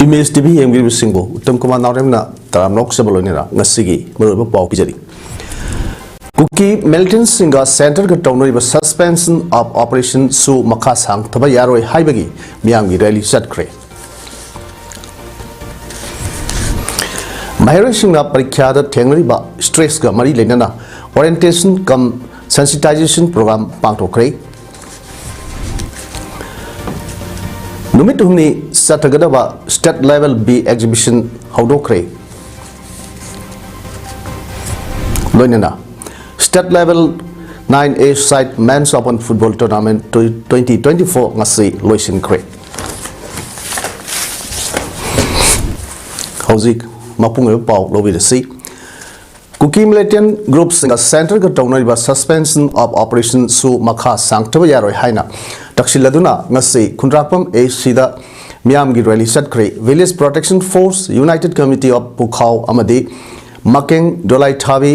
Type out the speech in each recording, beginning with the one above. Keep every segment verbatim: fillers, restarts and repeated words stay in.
Image TV ꯌꯦꯡꯕꯤꯔꯤꯕꯁꯤꯡꯕꯨ Uttam Kumar ꯅꯥꯎꯔꯦꯝꯅ ꯇꯔꯥꯝꯅ ꯑꯣꯛꯆꯕ ꯂꯣꯏꯅꯅ ꯉꯁꯤꯒꯤ ꯃꯔꯨꯑꯣꯏꯕ ꯄꯥꯎ ꯄꯤꯖꯔꯤ꯫ ꯀꯨꯀꯤ ꯃꯤꯂꯤꯇꯦꯟꯠꯁꯤꯡꯒ ꯁꯦꯟꯇꯔꯒ ꯇꯧꯅꯔꯤꯕ suspension of operation ꯁꯨ ꯃꯈꯥ ꯁꯥꯡꯊꯕ ꯌꯥꯔꯣꯏ ꯍꯥꯏꯕꯒꯤ ꯃꯤꯌꯥꯝꯒꯤ ꯔꯦꯂꯤ ꯆꯠꯈ꯭ꯔꯦ꯫ ꯃꯍꯩꯔꯣꯏꯁꯤꯡꯅ ꯄꯔꯤꯈ꯭ꯌꯥꯗ ꯊꯦꯡꯅꯔꯤꯕ stress ꯀ ꯃꯔꯤ ꯂꯩꯅꯅ orientation cum sensitization program ꯄꯥꯡꯊꯣꯛꯈ꯭ꯔꯦ꯫ ꯅꯨꯃꯤꯠ ꯍꯨꯝꯅꯤ ꯆꯠꯊꯒꯗꯕ state level bee exhibition ꯍꯧꯗꯣꯛꯈ꯭ꯔꯦ꯫ ꯂꯣꯏꯅꯅ state level nine A side men's open football tournament twenty twenty-four ꯉꯁꯤ ꯂꯣꯏꯁꯤꯟꯈ꯭ꯔꯦ꯫ ꯍꯧꯖꯤꯛ ꯃꯄꯨꯡ ꯑꯣꯏꯕ ꯄꯥꯎ ꯂꯧꯕꯤꯔꯁꯤ꯫ ꯀꯨꯀꯤ ꯃꯤꯂꯤꯇꯦꯟꯠ ꯒ꯭ꯔꯨꯞꯁꯤꯡꯒ ꯁꯦꯟꯇꯔꯒ ꯇꯧꯅꯔꯤꯕ suspension of operation ꯁꯨ ꯃꯈꯥ ꯁꯥꯡꯊꯕ ꯌꯥꯔꯣꯏ ꯍꯥꯏꯅ ꯇꯛꯁꯤꯜꯂꯗꯨꯅ ꯉꯁꯤ ꯈꯨꯟꯗ꯭ꯔꯥꯛꯄꯝ ꯑꯦ ꯁꯤꯗ ꯃꯤꯌꯥꯝꯒꯤ ꯔꯦꯂꯤ ꯆꯠꯈ꯭ꯔꯦ꯫ Village Protection Force, United Committee of ꯄꯨꯈꯥꯎ ꯑꯃꯗꯤ ꯃꯀꯦꯡ ꯗꯣꯂꯥꯏꯊꯥꯕꯤ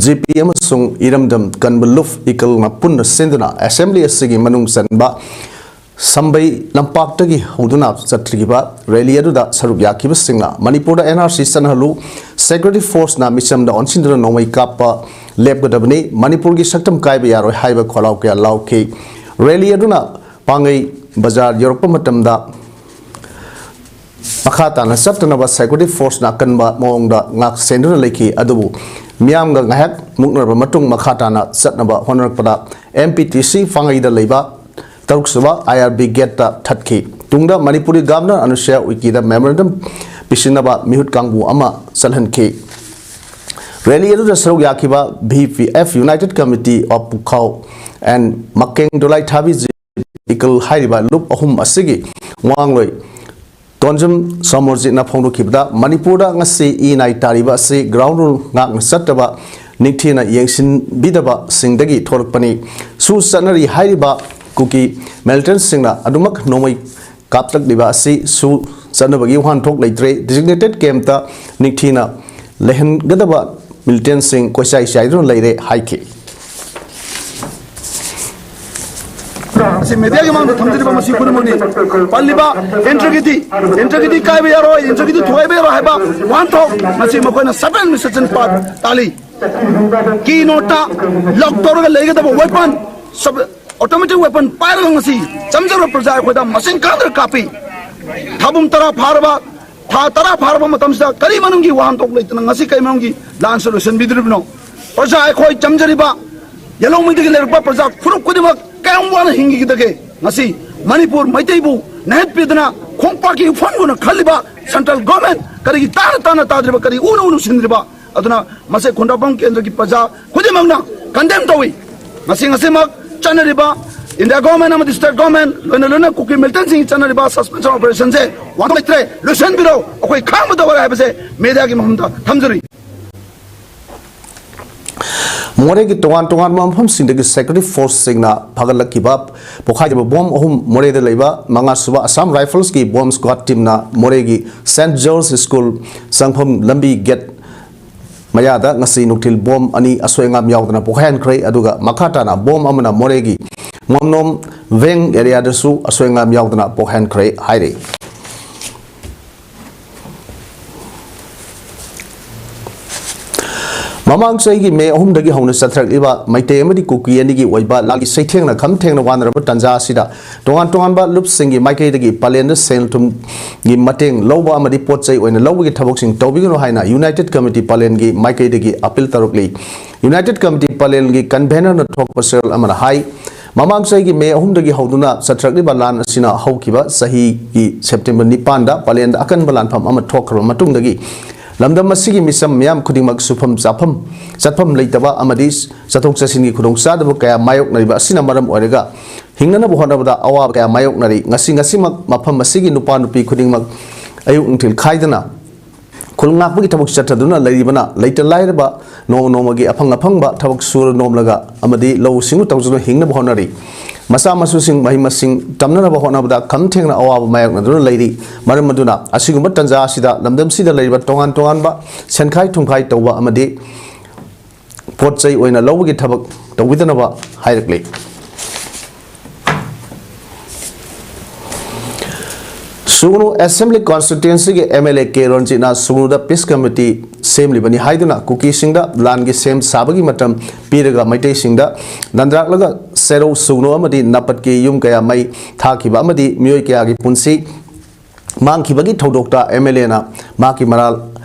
ꯖꯤ ꯄꯤ ꯑꯃꯁꯨꯡ ꯏꯔꯝꯗꯝ ꯀꯟꯕ ꯂꯨꯞ ꯏꯀꯜꯅ ꯄꯨꯟꯅ ꯁꯤꯟꯗꯨꯅ ꯑꯦꯁꯦꯝꯕ꯭ꯂꯤ ꯑꯁꯤꯒꯤ ꯃꯅꯨꯡ ꯆꯟꯕ ꯁꯝꯕꯩ ꯂꯝꯄꯥꯛꯇꯒꯤ ꯍꯧꯗꯨꯅ ꯆꯠꯈꯤꯕ ꯔꯦꯂꯤ ꯑꯗꯨꯗ ꯁꯔꯨꯛ ꯌꯥꯈꯤꯕꯁꯤꯡꯅ ꯃꯅꯤꯄꯨꯔꯗ and R C ꯆꯠꯅꯍꯜꯂꯨ, security force ꯅ ꯃꯤꯆꯝꯗ ꯑꯣꯟꯁꯤꯟꯗꯨꯅ ꯅꯣꯡꯃꯩ ꯀꯥꯞꯄ ꯂꯦꯞꯀꯗꯕꯅꯤ, ꯃꯅꯤꯄꯨꯔꯒꯤ ꯁꯛꯇꯝ ꯀꯥꯏꯕ ꯌꯥꯔꯣꯏ ꯍꯥꯏꯕ ꯈꯣꯜꯂꯥꯎ ꯀꯌꯥ ꯂꯥꯎꯈꯤ꯫ ꯔꯦꯂꯤ ꯑꯗꯨꯅ ꯄꯥꯡꯒꯩ ꯕꯖꯥꯔ ꯌꯧꯔꯛꯄ ꯃꯇꯝꯗ ꯃꯈꯥ ꯇꯥꯅ ꯆꯠꯇꯅꯕ security force ꯅ ꯑꯀꯟꯕ ꯃꯑꯣꯡꯗ ꯉꯥꯛ ꯁꯦꯟꯗꯨꯅ ꯂꯩꯈꯤ꯫ ꯑꯗꯨꯕꯨ ꯃꯤꯌꯥꯝꯒ ꯉꯥꯏꯍꯥꯛ ꯃꯨꯛꯅꯔꯕ ꯃꯇꯨꯡ ꯃꯈꯥ ꯇꯥꯅ ꯆꯠꯅꯕ ꯍꯣꯠꯅꯔꯛꯄꯗ ꯑꯦꯝ ꯄꯤ ꯇꯤ ꯁꯤ ꯄꯥꯡꯒꯩꯗ ꯂꯩꯕ ꯇꯔꯨꯛꯁꯨꯕ ꯑꯥꯏ ꯑꯥꯔ ꯕꯤ ꯒꯦꯠꯇ ꯊꯠꯈꯤ꯫ ꯇꯨꯡꯗ ꯃꯅꯤꯄꯨꯔꯤ ꯒꯚꯔꯅꯔ ꯑꯅꯨꯁꯨꯌꯥ ꯎꯏꯀꯦꯗ memorandum ꯄꯤꯁꯤꯟꯅꯕ ꯃꯤꯍꯨꯠ ꯀꯥꯡꯕꯨ ꯑꯃ ꯆꯠꯍꯟꯈꯤ꯫ ꯔꯦꯂꯤ ꯑꯗꯨꯗ ꯁꯔꯨꯛ ꯌꯥꯈꯤꯕ V P F, United Committee of ꯄꯨꯈꯥꯎ and ꯃꯀꯦꯡ ꯗꯣꯂꯥꯏꯊꯥꯕꯤ ꯖꯤ ꯏꯀꯜ ꯍꯥꯏꯔꯤꯕ ꯂꯨꯞ ꯑꯍꯨꯝ ꯑꯁꯤꯒꯤ ꯋꯥꯉꯥꯡꯂꯣꯏ ꯇꯣꯟꯖꯝ ꯁꯣꯃꯣꯔꯖꯤꯠꯅ ꯐꯣꯡꯗꯣꯛꯈꯤꯕꯗ, ꯃꯅꯤꯄꯨꯔꯗ ꯉꯁꯤ ꯏ ꯅꯥꯏ ꯇꯥꯔꯤꯕ ꯑꯁꯤ ground rule ꯉꯥꯛꯅ ꯆꯠꯇꯕ, ꯅꯤꯡꯊꯤꯅ ꯌꯦꯡꯁꯤꯟꯕꯤꯗꯕꯁꯤꯡꯗꯒꯤ ꯊꯣꯛꯂꯛꯄꯅꯤ꯫ ꯁꯨ ꯆꯠꯅꯔꯤ ꯍꯥꯏꯔꯤꯕ ꯀꯨꯀꯤ militantꯁꯤꯡꯅ ꯑꯗꯨꯃꯛ ꯅꯣꯡꯃꯩ ꯀꯥꯞꯂꯛꯂꯤꯕ ꯑꯁꯤ ꯁꯨ ꯆꯠꯅꯕꯒꯤ ꯋꯥꯍꯟꯊꯣꯛ ꯂꯩꯇ꯭ꯔꯦ꯫ Designated campꯇ ꯅꯤꯡꯊꯤꯅ ꯂꯩꯍꯟꯒꯗꯕ militantꯁꯤꯡ ꯀꯣꯏꯆꯥꯏ ꯆꯥꯏꯗꯨꯅ ꯂꯩꯔꯦ ꯍꯥꯏꯈꯤ꯫ ꯃꯁꯤ mediaꯒꯤ ꯃꯥꯡꯗ ꯊꯝꯖꯔꯤꯕ ꯃꯁꯤ ꯄꯨꯝꯅꯃꯛꯅꯤ꯫ ꯄꯜꯂꯤꯕ integrity, integrity ꯀꯥꯏꯕ ꯌꯥꯔꯣꯏ, integrity ꯊꯨꯒꯥꯏꯕ ꯌꯥꯔꯣꯏ ꯍꯥꯏꯕ ꯋꯥꯍꯟꯊꯣꯛ ꯉꯁꯤ ꯃꯈꯣꯏꯅ seven administration part ꯇꯥꯜꯂꯤ꯫ Key noteꯇ lock ꯇꯧꯔꯒ ꯂꯩꯒꯗꯕ weapon, sub-, automatic weapon ꯄꯥꯏꯔꯒ ꯉꯁꯤ ꯆꯝꯖꯕ ꯄ꯭ꯔꯖꯥ ꯑꯩꯈꯣꯏꯗ ꯃꯁꯤꯡ ꯀꯥꯗ꯭ꯔ ꯀꯥꯞꯄꯤ꯫ ꯊꯥꯕꯨꯝ ꯇꯔꯥ ꯐꯥꯔꯕ, ꯊꯥ ꯇꯔꯥ ꯐꯥꯔꯕ ꯃꯇꯝꯁꯤꯗ ꯀꯔꯤ ꯃꯅꯨꯡꯒꯤ ꯋꯥꯍꯟꯊꯣꯛ ꯂꯩꯇꯅ ꯉꯁꯤ ꯀꯔꯤ ꯃꯅꯨꯡꯒꯤ ꯂꯥꯟꯁꯤ ꯂꯣꯏꯁꯤꯟꯕꯤꯗ꯭ꯔꯤꯕꯅꯣ? ꯄ꯭ꯔꯖꯥ ꯑꯩꯈꯣꯏ ꯆꯝꯖꯔꯤꯕ ꯌꯦꯜꯍꯧꯃꯩꯗꯒꯤ ꯂꯩꯔꯛꯄ ꯄ꯭ꯔꯖꯥ ꯐꯨꯔꯨꯞ ꯈꯨꯗꯤꯡꯃꯛ ꯀꯌꯥꯝ ꯋꯥꯅ ꯍꯤꯡꯈꯤꯒꯗꯒꯦ? ꯉꯁꯤ ꯃꯅꯤꯄꯨꯔ ꯃꯩꯇꯩꯕꯨ ꯅꯩꯍꯠꯄꯤꯗꯅ ꯈꯣꯡꯄꯥꯛꯀꯤ ꯎꯐꯝꯒꯨꯝꯅ ꯈꯜꯂꯤꯕ central government ꯀꯔꯤꯒꯤ ꯇꯥꯅ ꯇꯥꯅ ꯇꯥꯗ꯭ꯔꯤꯕ, ꯀꯔꯤ ꯎꯅ ꯎꯅ ꯁꯤꯟꯗ꯭ꯔꯤꯕ? ꯑꯗꯨꯅ ꯃꯁꯤ ꯈꯨꯟꯗ꯭ꯔꯥꯛꯄꯝ ꯀꯦꯟꯗ꯭ꯔꯒꯤ ꯄ꯭ꯔꯖꯥ ꯈꯨꯗꯤꯡꯃꯛꯅ condemn ꯇꯧꯏ꯫ ꯉꯁꯤ ꯉꯁꯤꯃꯛ ꯆꯠꯅꯔꯤꯕ India government ꯑꯃꯗꯤ state government ꯂꯣꯏꯅ ꯂꯣꯏꯅ ꯀꯨꯀꯤ militantꯁꯤꯡꯒꯤ ꯆꯠꯅꯔꯤꯕ suspension operationꯁꯦ ꯋꯥꯍꯟꯊꯣꯛ ꯂꯩꯇ꯭ꯔꯦ, ꯂꯣꯏꯁꯤꯟꯕꯤꯔꯣ, ꯑꯩꯈꯣꯏ ꯈꯥꯡꯕ ꯇꯧꯔꯦ ꯍꯥꯏꯕꯁꯦ mediaꯒꯤ ꯃꯐꯝꯗ ꯊꯝꯖꯔꯤ꯫ ꯃꯣꯔꯦꯒꯤ ꯇꯣꯉꯥꯟ ꯇꯣꯉꯥꯟꯕ ꯃꯐꯝꯁꯤꯡꯗꯒꯤ security forceꯁꯤꯡꯅ ꯐꯥꯒꯠꯂꯛꯈꯤꯕ ꯄꯣꯈꯥꯏꯈꯤꯕ bomb ꯑꯍꯨꯝ, ꯃꯣꯔꯦꯗ ꯂꯩꯕ ꯃꯉꯥ ꯁꯨꯕ Assam Riflesꯀꯤ bomb squad teamꯅ ꯃꯣꯔꯦꯒꯤ Saint George School ꯆꯪꯐꯝ ꯂꯝꯕꯤ gate ꯃꯌꯥꯗ ꯉꯁꯤ ꯅꯨꯡꯊꯤꯜ bomb ꯑꯅꯤ ꯑꯁꯣꯏ ꯑꯉꯥꯝ ꯌꯥꯎꯗꯅ ꯄꯣꯈꯥꯏꯍꯟꯈ꯭ꯔꯦ꯫ ꯑꯗꯨꯒ ꯃꯈꯥ ꯇꯥꯅ bomb ꯑꯃꯅ ꯃꯣꯔꯦꯒꯤ ꯃꯣꯝꯅꯣꯝ ꯚꯦꯡ areaꯗꯁꯨ ꯑꯁꯣꯏ ꯑꯉꯥꯝ ꯌꯥꯎꯗꯅ ꯄꯣꯈꯥꯏꯍꯟꯈ꯭ꯔꯦ ꯍꯥꯏꯔꯤ꯫ ꯃꯃꯥꯡ ꯆꯍꯤꯒꯤ ꯃꯦ ꯑꯍꯨꯝꯗꯒꯤ ꯍꯧꯅ ꯆꯠꯊꯔꯛꯂꯤꯕ ꯃꯩꯇꯩ ꯑꯃꯗꯤ ꯀꯨꯀꯤ ꯑꯅꯤꯒꯤ ꯑꯣꯏꯕ ꯂꯥꯟꯒꯤ ꯆꯩꯊꯦꯡꯅ ꯈꯝ ꯊꯦꯡꯅ ꯋꯥꯅꯔꯕ ꯇꯥꯟꯖꯥ ꯑꯁꯤꯗ, ꯇꯣꯉꯥꯟ ꯇꯣꯉꯥꯟꯕ ꯂꯨꯞꯁꯤꯡꯒꯤ ꯃꯥꯏꯀꯩꯗꯒꯤ ꯄꯥꯂꯦꯟꯗ ꯁꯦꯜ ꯊꯨꯝꯒꯤ ꯃꯇꯦꯡ ꯂꯧꯕ ꯑꯃꯗꯤ ꯄꯣꯠ ꯆꯩ ꯑꯣꯏꯅ ꯂꯧꯕꯒꯤ ꯊꯕꯛꯁꯤꯡ ꯇꯧꯕꯤꯒꯅꯨ ꯍꯥꯏꯅ United Committee ꯄꯥꯂꯦꯟꯒꯤ ꯃꯥꯏꯀꯩꯗꯒꯤ appeal ꯇꯧꯔꯛꯂꯤ꯫ United Committee ꯄꯥꯂꯦꯟꯒꯤ convenorꯅ ꯊꯣꯛꯄ ꯆꯦꯔꯣꯜ ꯑꯃꯅ ꯍꯥꯏ, ꯃꯃꯥꯡ ꯆꯍꯤꯒꯤ ꯃꯦ ꯑꯍꯨꯝꯗꯒꯤ ꯍꯧꯗꯨꯅ ꯆꯠꯊꯔꯛꯂꯤꯕ ꯂꯥꯟ ꯑꯁꯤꯅ ꯍꯧꯈꯤꯕ ꯆꯍꯤꯒꯤ ꯁꯦꯞꯇꯦꯝꯕꯔ ꯅꯤꯄꯥꯟꯗ ꯄꯥꯂꯦꯟꯗ ꯑꯀꯟꯕ ꯂꯥꯟꯐꯝ ꯑꯃ ꯊꯣꯛꯈ꯭ꯔꯕ ꯃꯇꯨꯡꯗꯒꯤ, ꯂꯝꯗꯝ ꯑꯁꯤꯒꯤ ꯃꯤꯆꯝ ꯃꯤꯌꯥꯝ ꯈꯨꯗꯤꯡꯃꯛ ꯁꯨꯐꯝ ꯆꯥꯐꯝ, ꯆꯠꯐꯝ ꯂꯩꯇꯕ ꯑꯃꯗꯤ ꯆꯠꯊꯣꯛ ꯆꯠꯁꯤꯟꯒꯤ ꯈꯨꯗꯣꯡꯆꯥꯗꯕ ꯀꯌꯥ ꯃꯥꯌꯣꯛꯅꯔꯤꯕ ꯑꯁꯤꯅ ꯃꯔꯝ ꯑꯣꯏꯔꯒ, ꯍꯤꯡꯅꯅꯕ ꯍꯣꯠꯅꯕꯗ ꯑꯋꯥꯕ ꯀꯌꯥ ꯃꯥꯌꯣꯛꯅꯔꯤ꯫ ꯉꯁꯤ ꯉꯁꯤꯃꯛ ꯃꯐꯝ ꯑꯁꯤꯒꯤ ꯅꯨꯄꯥ ꯅꯨꯄꯤ ꯈꯨꯗꯤꯡꯃꯛ ꯑꯌꯨꯛ ꯅꯨꯡꯊꯤꯜ ꯈꯥꯏꯗꯅ ꯈꯨꯜ ꯉꯥꯛꯄꯒꯤ ꯊꯕꯛ ꯆꯠꯊꯗꯨꯅ ꯂꯩꯔꯤꯕꯅ ꯂꯩꯇ ꯂꯥꯏꯔꯕ ꯅꯣꯡꯃ ꯅꯣꯡꯃꯒꯤ ꯑꯐꯪ ꯑꯐꯪꯕ ꯊꯕꯛ ꯁꯨꯔ ꯅꯣꯝꯂꯒ ꯑꯃꯗꯤ ꯂꯧꯎ ꯁꯤꯡꯎ ꯇꯧꯗꯨꯅ ꯍꯤꯡꯅꯕ ꯍꯣꯠꯅꯔꯤ꯫ ꯃꯆꯥ ꯃꯁꯨꯁꯤꯡ ꯃꯍꯩ ꯃꯁꯤꯡ ꯇꯝꯅꯅꯕ ꯍꯣꯠꯅꯕꯗ ꯈꯝ ꯊꯦꯡꯅ ꯑꯋꯥꯕ ꯃꯥꯌꯣꯛꯅꯗꯨꯅ ꯂꯩꯔꯤ꯫ ꯃꯔꯝ ꯑꯗꯨꯅ ꯑꯁꯤꯒꯨꯝꯕ ꯇꯥꯟꯖꯥ ꯑꯁꯤꯗ ꯂꯝꯗꯝꯁꯤꯗ ꯂꯩꯔꯤꯕ ꯇꯣꯉꯥꯟ ꯇꯣꯉꯥꯟꯕ ꯁꯦꯟꯈꯥꯏ ꯊꯨꯝꯈꯥꯏ ꯇꯧꯕ ꯑꯃꯗꯤ ꯄꯣꯠ ꯆꯩ ꯑꯣꯏꯅ ꯂꯧꯕꯒꯤ ꯊꯕꯛ ꯇꯧꯕꯤꯗꯅꯕ ꯍꯥꯏꯔꯛꯂꯤ꯫ ꯁꯨꯒꯅꯨ ꯑꯦꯁꯦꯝꯕ꯭ꯂꯤ ꯀꯣꯟꯁꯇꯤꯇ꯭ꯋꯦꯟꯁꯤꯒꯤ ꯑꯦꯝ ꯑꯦꯜ ꯑꯦ ꯀꯦ ꯔꯣꯟꯖꯤꯠꯅ ꯁꯨꯒꯅꯨꯗ ꯄꯤꯁ ꯀꯃꯤꯇꯤ ꯁꯦꯝꯂꯤꯕꯅꯤ ꯍꯥꯏꯗꯨꯅ ꯀꯨꯀꯤꯁꯤꯡꯗ ꯂꯥꯟꯒꯤ ꯁꯦꯝ ꯁꯥꯕꯒꯤ ꯃꯇꯝ ꯄꯤꯔꯒ ꯃꯩꯇꯩꯁꯤꯡꯗ ꯅꯟꯗ꯭ꯔꯥꯛꯂꯒ ꯁꯦꯔꯧ ꯁꯨꯒꯅꯨ ꯑꯃꯗꯤ ꯅꯥꯄꯠꯀꯤ ꯌꯨꯝ ꯀꯌꯥ ꯃꯩ ꯊꯥꯈꯤꯕ ꯑꯃꯗꯤ ꯃꯤꯑꯣꯏ ꯀꯌꯥꯒꯤ ꯄꯨꯟꯁꯤ ꯃꯥꯡꯈꯤꯕꯒꯤ ꯊꯧꯗꯣꯛꯇ ꯑꯦꯝ ꯑꯦꯜ ꯑꯦꯅ ꯃꯍꯥꯛꯀꯤ ꯃꯔꯥꯜ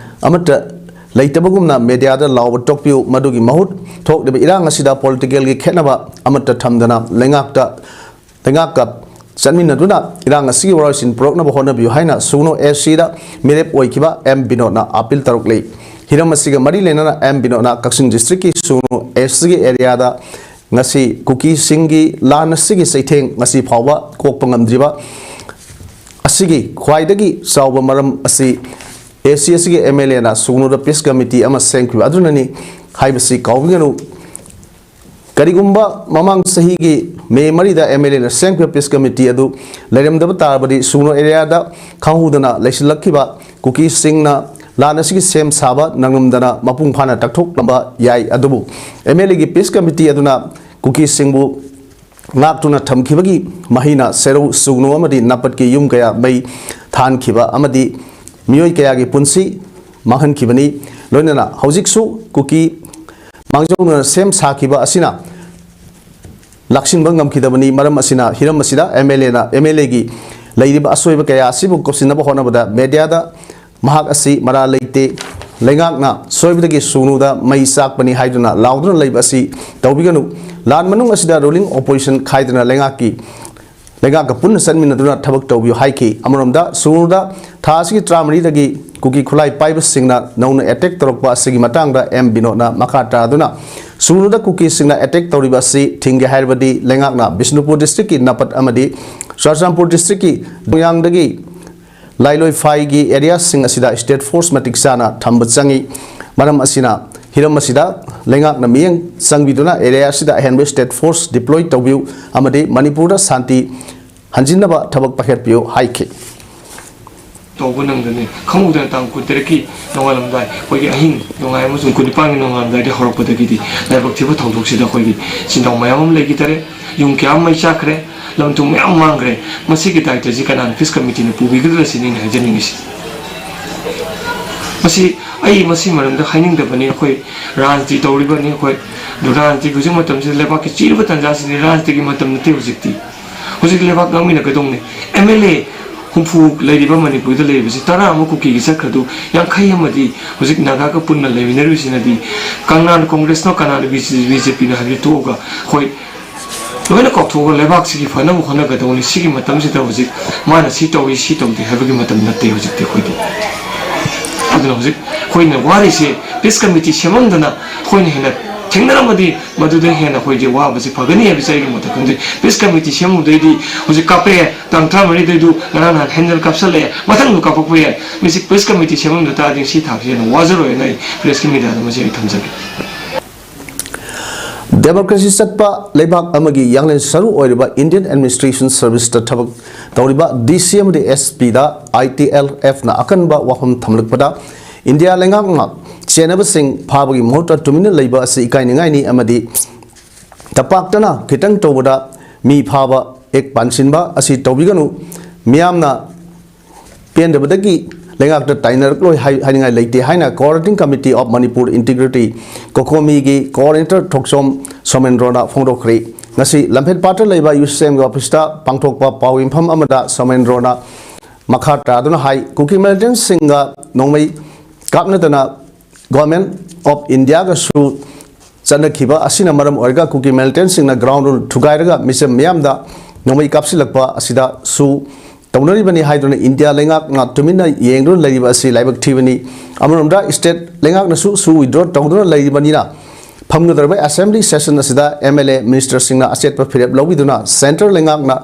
ꯑꯃꯠꯇ ꯂꯩꯇꯕꯒꯨꯝꯅ ꯃꯦꯗꯤꯌꯥꯗ ꯂꯥꯎꯕ ꯇꯣꯛꯄꯤꯌꯨ꯫ ꯃꯗꯨꯒꯤ ꯃꯍꯨꯠ ꯊꯣꯛꯂꯤꯕ ꯏꯔꯥꯡ ꯑꯁꯤꯗ ꯄꯣꯂꯤꯇꯤꯀꯦꯜꯒꯤ ꯈꯦꯠꯅꯕ ꯑꯃꯠꯇ ꯊꯝꯗꯅ ꯂꯩꯉꯥꯛꯇ ꯂꯩꯉꯥꯛꯀ ꯆꯠꯃꯤꯟꯅꯗꯨꯅ ꯏꯔꯥꯡ ꯑꯁꯤꯒꯤ ꯋꯥꯔꯣꯏꯁꯤꯟ ꯄꯨꯔꯛꯅꯕ ꯍꯣꯠꯅꯕꯤꯌꯨ ꯍꯥꯏꯅ ꯁꯨꯒꯅꯨ ꯑꯦꯁ ꯁꯤꯗ ꯃꯤꯔꯦꯞ ꯑꯣꯏꯈꯤꯕ ꯑꯦꯝ ꯕꯤꯅꯣꯗꯅ ꯑꯥꯄꯤꯜ ꯇꯧꯔꯛꯂꯤ꯫ ꯍꯤꯔꯝ ꯑꯁꯤꯒ ꯃꯔꯤ ꯂꯩꯅꯅ ꯑꯦꯝ ꯕꯤꯅꯣꯗꯅ ꯀꯛꯆꯤꯡ ꯗꯤꯁꯇ꯭ꯔꯤꯛꯀꯤ ꯁꯨꯒꯅꯨ ꯑꯦꯁ ꯁꯤꯒꯤ ꯑꯦꯔꯤꯌꯥꯗ ꯉꯁꯤ ꯀꯨꯀꯤꯁꯤꯡꯒꯤ ꯂꯥꯟ ꯑꯁꯤꯒꯤ ꯆꯩꯊꯦꯡ ꯉꯁꯤ ꯐꯥꯎꯕ ꯀꯣꯛꯄ ꯉꯝꯗ꯭ꯔꯤꯕ ꯑꯁꯤꯒꯤ ꯈ꯭ꯋꯥꯏꯗꯒꯤ ꯆꯥꯎꯕ ꯃꯔꯝ ꯑꯁꯤ ꯑꯦ ꯁꯤ ꯑꯁꯤꯒꯤ ꯑꯦꯝ ꯑꯦꯜ ꯑꯦꯅ ꯁꯨꯒꯅꯨꯗ ꯄꯤꯁ ꯀꯃꯤꯇꯤ ꯑꯃ ꯁꯦꯝꯈꯤꯕ ꯑꯗꯨꯅꯅꯤ ꯍꯥꯏꯕꯁꯤ ꯀꯥꯎꯕꯤꯒꯅꯨ꯫ ꯀꯔꯤꯒꯨꯝꯕ ꯃꯃꯥꯡ ꯆꯍꯤꯒꯤ ꯃꯦ ꯃꯔꯤꯗ ꯑꯦꯝ ꯑꯦꯜ ꯑꯦꯅ ꯁꯦꯝꯈꯤꯕ ꯄꯤꯁ ꯀꯃꯤꯇꯤ ꯑꯗꯨ ꯂꯩꯔꯝꯗꯕ ꯇꯥꯔꯕꯗꯤ ꯁꯨꯒꯅꯨ ꯑꯦꯔꯤꯌꯥꯗ ꯈꯪꯍꯧꯗꯅ ꯂꯩꯁꯤꯜꯂꯛꯈꯤꯕ ꯀꯨꯀꯤꯁꯤꯡꯅ ꯂꯥꯟ ꯑꯁꯤꯒꯤ ꯁꯦꯝ ꯁꯥꯕ ꯅꯪꯂꯝꯗꯅ ꯃꯄꯨꯡ ꯐꯥꯅ ꯇꯥꯛꯊꯣꯛꯂꯝꯕ ꯌꯥꯏ꯫ ꯑꯗꯨꯕꯨ ꯑꯦꯝ ꯑꯦꯜ ꯑꯦꯒꯤ ꯄꯤꯁ ꯀꯃꯤꯇꯤ ꯑꯗꯨꯅ ꯀꯨꯀꯤꯁꯤꯡꯕꯨ ꯉꯥꯛꯇꯨꯅ ꯊꯝꯈꯤꯕꯒꯤ ꯃꯍꯩꯅ ꯁꯦꯔꯧ ꯁꯨꯒꯅꯨ ꯑꯃꯗꯤ ꯅꯥꯄꯠꯀꯤ ꯌꯨꯝ ꯀꯌꯥ ꯃꯩ ꯊꯥꯍꯟꯈꯤꯕ ꯑꯃꯗꯤ ꯃꯤꯑꯣꯏ ꯀꯌꯥꯒꯤ ꯄꯨꯟꯁꯤ ꯃꯥꯡꯍꯟꯈꯤꯕꯅꯤ꯫ ꯂꯣꯏꯅꯅ ꯍꯧꯖꯤꯛꯁꯨ ꯀꯨꯀꯤ ꯃꯥꯡꯖꯧꯅꯅ ꯁꯦꯝ ꯁꯥꯈꯤꯕ ꯑꯁꯤꯅ ꯂꯥꯛꯁꯤꯟꯕ ꯉꯝꯈꯤꯗꯕꯅꯤ꯫ ꯃꯔꯝ ꯑꯁꯤꯅ ꯍꯤꯔꯝ ꯑꯁꯤꯗ ꯑꯦꯝ ꯑꯦꯜ ꯑꯦꯅ ꯑꯦꯝ ꯑꯦꯜ ꯑꯦꯒꯤ ꯂꯩꯔꯤꯕ ꯑꯁꯣꯏꯕ ꯀꯌꯥ ꯑꯁꯤꯕꯨ ꯀꯣꯛꯁꯤꯟꯅꯕ ꯍꯣꯠꯅꯕꯗ ꯃꯦꯗꯤꯌꯥꯗ ꯃꯍꯥꯛ ꯑꯁꯤ ꯃꯔꯥꯜ ꯂꯩꯇꯦ, ꯂꯩꯉꯥꯛꯅ ꯁꯣꯏꯕꯗꯒꯤ ꯁꯨꯒꯅꯨꯗ ꯃꯩ ꯆꯥꯛꯄꯅꯤ ꯍꯥꯏꯗꯨꯅ ꯂꯥꯎꯗꯨꯅ ꯂꯩꯕ ꯑꯁꯤ ꯇꯧꯕꯤꯒꯅꯨ꯫ ꯂꯥꯟ ꯃꯅꯨꯡ ꯑꯁꯤꯗ ꯔꯨꯂꯤꯡ ꯑꯣꯄꯣꯖꯤꯁꯟ ꯈꯥꯏꯗꯅ ꯂꯩꯉꯥꯛꯀꯤ ꯂꯩꯉꯥꯛꯀ ꯄꯨꯟꯅ ꯆꯠꯃꯤꯟꯅꯗꯨꯅ ꯊꯕꯛ ꯇꯧꯕꯤꯌꯨ ꯍꯥꯏꯈꯤ꯫ ꯑꯃꯔꯣꯝꯗ ꯁꯨꯒꯅꯨꯗ ꯊꯥ ꯑꯁꯤꯒꯤ ꯇꯔꯥꯃꯔꯤꯗꯒꯤ ꯀꯨꯀꯤ ꯈꯨꯠꯂꯥꯏ ꯄꯥꯏꯕꯁꯤꯡꯅ ꯅꯧꯅ ꯑꯦꯇꯦꯛ ꯇꯧꯔꯛꯄ ꯑꯁꯤꯒꯤ ꯃꯇꯥꯡꯗ ꯑꯦꯝ ꯕꯤꯅꯣꯗꯅ ꯃꯈꯥ ꯇꯥꯗꯨꯅ ꯁꯨꯅꯨꯗ ꯀꯨꯀꯤꯁꯤꯡꯅ ꯑꯦꯇꯦꯛ ꯇꯧꯔꯤꯕ ꯑꯁꯤ ꯊꯤꯡꯒꯦ ꯍꯥꯏꯔꯕꯗꯤ ꯂꯩꯉꯥꯛꯅ ꯕꯤꯁꯅꯨꯄꯨꯔ ꯗꯤꯁꯇ꯭ꯔꯤꯛꯀꯤ ꯅꯥꯄꯠ ꯑꯃꯗꯤ ꯆꯨꯔꯆꯥꯟꯄꯨꯔ ꯗꯤꯁꯇ꯭ꯔꯤꯛꯀꯤ ꯃꯣꯏꯔꯥꯡꯗꯒꯤ ꯂꯥꯏꯂꯣꯏꯐꯥꯏꯒꯤ ꯑꯦꯔꯤꯌꯥꯁꯤꯡ ꯑꯁꯤꯗ ꯁ꯭ꯇꯦꯠ ꯐꯣꯔꯁ ꯃꯇꯤꯛ ꯆꯥꯅ ꯊꯝꯕ ꯆꯪꯏ꯫ ꯃꯔꯝ ꯑꯁꯤꯅ, ꯍꯤꯔꯝ ꯑꯁꯤꯗ ꯂꯩꯉꯥꯛꯅ ꯃꯤꯠꯌꯦꯡ ꯆꯪꯕꯤꯗꯨꯅ ꯑꯦꯔꯤꯌꯥ ꯑꯁꯤꯗ ꯑꯍꯦꯟꯕ ꯁ꯭ꯇꯦꯠ ꯐꯣꯔꯁ ꯗꯤꯄ꯭ꯂꯣꯏ ꯇꯧꯕꯤꯌꯨ ꯑꯃꯗꯤ ꯃꯅꯤꯄꯨꯔꯗ ꯁꯥꯟꯇꯤ ꯍꯟꯖꯤꯟꯅꯕ ꯊꯕꯛ ꯄꯥꯏꯈꯠꯄꯤꯌꯨ ꯍꯥꯏꯈꯤ꯫ ꯇꯧꯕ ꯅꯪꯗꯅ ꯈꯪꯍꯧꯗꯅ ꯇꯥꯡ ꯀꯨꯟꯇꯔꯦꯠꯀꯤ ꯅꯣꯡꯉꯥꯜꯂꯝꯗꯥꯏ, ꯑꯩꯈꯣꯏꯒꯤ ꯑꯍꯤꯡ ꯅꯣꯡꯉꯥꯏ ꯑꯃꯁꯨꯡ ꯀꯨꯟꯅꯤꯄꯥꯟꯒꯤ ꯅꯣꯡꯉꯥꯜꯂꯝꯗꯥꯏꯗ ꯍꯧꯔꯛꯄꯗꯒꯤꯗꯤ ꯂꯥꯏꯕꯛ ꯊꯤꯕ ꯊꯧꯗꯣꯛꯁꯤꯗ ꯑꯩꯈꯣꯏꯒꯤ ꯁꯤꯟꯗꯥꯎ ꯃꯌꯥꯝ ꯑꯃ ꯂꯩꯈꯤꯗꯔꯦ꯫ ꯌꯨꯝ ꯀꯌꯥ ꯑꯃ ꯃꯩ ꯆꯥꯛꯈ꯭ꯔꯦ꯫ ꯂꯝ ꯊꯨꯝ ꯃꯌꯥꯝ ꯃꯥꯡꯈ꯭ꯔꯦ꯫ ꯃꯁꯤꯒꯤ ꯗꯥꯏꯇꯁꯤ ꯀꯅꯥꯅ ꯄꯤꯁ ꯀꯃꯤꯇꯤꯅ ꯄꯨꯕꯤꯒꯗ꯭ꯔꯥ ꯁꯤꯅꯤ ꯑꯩꯅ ꯍꯥꯏꯖꯅꯤꯡꯉꯤꯁꯤ꯫ ꯃꯁꯤ ꯑꯩ ꯃꯁꯤ ꯃꯔꯝꯗ ꯍꯥꯏꯅꯤꯡꯗꯕꯅꯤ꯫ ꯑꯩꯈꯣꯏ ꯔꯥꯖꯅꯤꯇꯤ ꯇꯧꯔꯤꯕꯅꯤ꯫ ꯑꯩꯈꯣꯏ ꯔꯥꯖꯅꯤꯇꯤꯒꯤ ꯍꯧꯖꯤꯛ ꯃꯇꯝꯁꯤꯗ ꯂꯩꯕꯥꯛꯀꯤ ꯆꯤꯔꯕ ꯇꯥꯟꯖꯥꯁꯤꯗꯤ ꯔꯥꯖꯅꯤꯇꯤꯒꯤ ꯃꯇꯝ ꯅꯠꯇꯦ ꯍꯧꯖꯤꯛꯇꯤ꯫ ꯍꯧꯖꯤꯛ ꯂꯩꯕꯥꯛ ꯉꯥꯡꯃꯤꯟꯅꯒꯗꯧꯅꯤ꯫ ꯑꯦꯝ ꯑꯦꯜ ꯑꯦ ꯍꯨꯝꯐꯨ ꯂꯩꯔꯤꯕ ꯃꯅꯤꯄꯨꯔꯗ ꯂꯩꯔꯤꯕꯁꯤ ꯇꯔꯥ ꯑꯃ ꯀꯨꯀꯤꯒꯤ ꯆꯠꯈ꯭ꯔꯗꯨ ꯌꯥꯡꯈꯩ ꯑꯃꯗꯤ ꯍꯧꯖꯤꯛ ꯅꯥꯒꯥꯒ ꯄꯨꯟꯅ ꯂꯩꯃꯤꯟꯅꯔꯤꯕꯁꯤꯅꯗꯤ ꯀꯅꯥꯅ ꯀꯣꯡꯒ꯭ꯔꯦꯁꯅꯣ ꯀꯅꯥꯅ ꯕꯤ ꯖꯦ ꯄꯤꯅꯣ ꯍꯥꯏꯕꯗꯨ ꯇꯣꯛꯑꯒ ꯑꯩꯈꯣꯏ ꯂꯣꯏꯅ ꯀꯥꯎꯊꯣꯛꯑꯒ ꯂꯩꯕꯥꯛꯁꯤꯒꯤ ꯐꯅꯕ ꯍꯣꯠꯅꯒꯗꯧꯅꯤ꯫ ꯁꯤꯒꯤ ꯃꯇꯝꯁꯤꯗ ꯍꯧꯖꯤꯛ ꯃꯥꯅ ꯁꯤ ꯇꯧꯏ ꯁꯤ ꯇꯧꯗꯦ ꯍꯥꯏꯕꯒꯤ ꯃꯇꯝ ꯅꯠꯇꯦ ꯍꯧꯖꯤꯛꯇꯤ ꯑꯩꯈꯣꯏꯗꯤ꯫ ꯑꯗꯨꯅ ꯍꯧꯖꯤꯛ ꯑꯩꯈꯣꯏꯅ ꯋꯥꯔꯤꯁꯦ ꯄꯤꯁ ꯀꯃꯤꯇꯤ ꯁꯦꯝꯃꯝꯗꯅ ꯑꯩꯈꯣꯏꯅ ꯍꯦꯟꯅ ꯊꯦꯡꯅꯔꯝꯃꯗꯤ ꯃꯗꯨꯗ ꯍꯦꯟꯅ ꯑꯩꯈꯣꯏꯁꯦ ꯋꯥꯕꯁꯤ ꯐꯒꯅꯤ ꯍꯥꯏꯕꯁꯤ ꯑꯩꯒꯤ ꯃꯣꯠꯇ ꯈꯟꯖꯩ꯫ ꯄꯤꯁ ꯀꯃꯤꯇꯤ ꯁꯦꯝꯃꯨꯕꯗꯩꯗꯤ ꯍꯧꯖꯤꯛ ꯀꯥꯞꯄꯛꯑꯦ, ꯇꯥꯡ ꯇꯔꯥꯃꯔꯤꯗꯩꯗꯨ ꯉꯔꯥꯡ ꯅꯍꯥꯟ ꯍꯦꯟꯗꯦꯜ ꯀꯥꯞꯁꯜꯂꯛꯑꯦ, ꯃꯊꯪꯗꯨ ꯀꯥꯞꯄꯛꯄ ꯌꯥꯏ꯫ ꯃꯁꯤ ꯄꯤꯁ ꯀꯃꯤꯇꯤ ꯁꯦꯝꯃꯝꯗ ꯇꯥꯔꯗꯤ ꯁꯤ ꯊꯥꯛꯁꯤ ꯍꯦꯟꯅ ꯋꯥꯖꯔꯣꯏꯅ ꯑꯩ ꯄ꯭ꯔꯦꯁꯀꯤ ꯃꯤꯗꯤꯌꯥꯗ ꯃꯁꯤ ꯑꯩ ꯊꯝꯖꯒꯦ꯫ ꯗꯦꯃꯣꯀ꯭ꯔꯦꯁꯤ ꯆꯠꯄ ꯂꯩꯕꯥꯛ ꯑꯃꯒꯤ ꯌꯥꯡꯂꯦꯟ ꯁꯔꯨ ꯑꯣꯏꯔꯤꯕ ꯏꯟꯗꯤꯌꯟ ꯑꯦꯗꯃꯤꯅꯤꯁꯇ꯭ꯔꯦꯁꯟ ꯁꯔꯚꯤꯁꯇ ꯊꯕꯛ ꯇꯧꯔꯤꯕ ꯗꯤ ꯁꯤ ꯑꯃꯗꯤ ꯑꯦꯁ ꯄꯤꯗ ꯑꯥꯏ ꯇꯤ ꯑꯦꯜ ꯑꯦꯐꯅ ꯑꯀꯟꯕ ꯋꯥꯐꯝ ꯊꯝꯂꯛꯄꯗ, ꯏꯟꯗꯤꯌꯥ ꯂꯩꯉꯥꯛꯅ ꯆꯦꯟꯅꯕꯁꯤꯡ ꯐꯥꯕꯒꯤ ꯃꯍꯨꯠꯇ ꯇꯨꯃꯤꯟꯅ ꯂꯩꯕ ꯑꯁꯤ ꯏꯀꯥꯏꯅꯤꯡꯉꯥꯏꯅꯤ ꯑꯃꯗꯤ ꯇꯄꯥꯛꯇꯅ ꯈꯤꯇꯪ ꯇꯧꯕꯗ ꯃꯤ ꯐꯥꯕ, ꯑꯦꯛ ꯄꯥꯟꯁꯤꯟꯕ ꯑꯁꯤ ꯇꯧꯕꯤꯒꯅꯨ꯫ ꯃꯤꯌꯥꯝꯅ ꯄꯦꯟꯗꯕꯗꯒꯤ ꯂꯩꯉꯥꯛꯇ ꯇꯥꯏꯅꯔꯛꯂꯣꯏ ꯍꯥꯏ-, ꯍꯥꯏꯅꯤꯡꯉꯥꯏ ꯂꯩꯇꯦ ꯍꯥꯏꯅ Coordinating Committee of Manipur Integrity, ꯀꯣꯀꯣꯃꯤꯒꯤ ꯀꯣꯑꯣꯔꯗꯤꯅꯦꯇꯔ ꯊꯣꯛꯆꯣꯝ ꯁꯣꯃꯦꯟꯗ꯭ꯔꯣꯅ ꯐꯣꯡꯗꯣꯛꯈ꯭ꯔꯦ꯫ ꯉꯁꯤ ꯂꯝꯐꯦꯜꯄꯥꯠꯇ ꯂꯩꯕ ꯌꯨ ꯁꯤ ꯑꯦꯝꯒꯤ ꯑꯣꯐꯤꯁꯇ ꯄꯥꯡꯊꯣꯛꯄ ꯄꯥꯎ ꯌꯨꯝꯐꯝ ꯑꯃꯗ ꯁꯣꯃꯦꯟꯗ꯭ꯔꯣꯅ ꯃꯈꯥ ꯇꯥꯗꯨꯅ ꯍꯥꯏ, ꯀꯨꯀꯤ ꯃꯤꯂꯤꯇꯦꯟꯁꯤꯡꯒ ꯅꯣꯡꯃꯩ ꯀꯥꯞꯅꯗꯅ Government of Indiaꯒꯁꯨ ꯆꯠꯅꯈꯤꯕ ꯑꯁꯤꯅ ꯃꯔꯝ ꯑꯣꯏꯔꯒ ꯀꯨꯀꯤ ꯃꯤꯂꯤꯇꯦꯟꯁꯤꯡꯅ ground rule ꯊꯨꯒꯥꯏꯔꯒ ꯃꯤꯆꯝ ꯃꯤꯌꯥꯝꯗ ꯅꯣꯡꯃꯩ ꯀꯥꯞꯁꯤꯜꯂꯛꯄ ꯑꯁꯤꯗ ꯁꯨ ꯇꯧꯅꯔꯤꯕꯅꯤ ꯍꯥꯏꯗꯨꯅ ꯏꯟꯗꯤꯌꯥ ꯂꯩꯉꯥꯛꯅ ꯇꯨꯃꯤꯟꯅ ꯌꯦꯡꯗꯨꯅ ꯂꯩꯔꯤꯕ ꯑꯁꯤ ꯂꯥꯏꯕꯛ ꯊꯤꯕꯅꯤ꯫ ꯑꯃꯔꯣꯝꯗ state ꯂꯩꯉꯥꯛꯅꯁꯨ ꯁꯨ withdraw ꯇꯧꯗꯨꯅ ꯂꯩꯔꯤꯕꯅꯤꯅ ꯐꯝꯒꯗꯧꯔꯤꯕ assembly session ꯑꯁꯤꯗ M L A ministerꯁꯤꯡꯅ ꯑꯆꯦꯠꯄ ꯐꯤꯔꯦꯞ ꯂꯧꯕꯤꯗꯨꯅ centre ꯂꯩꯉꯥꯛꯅ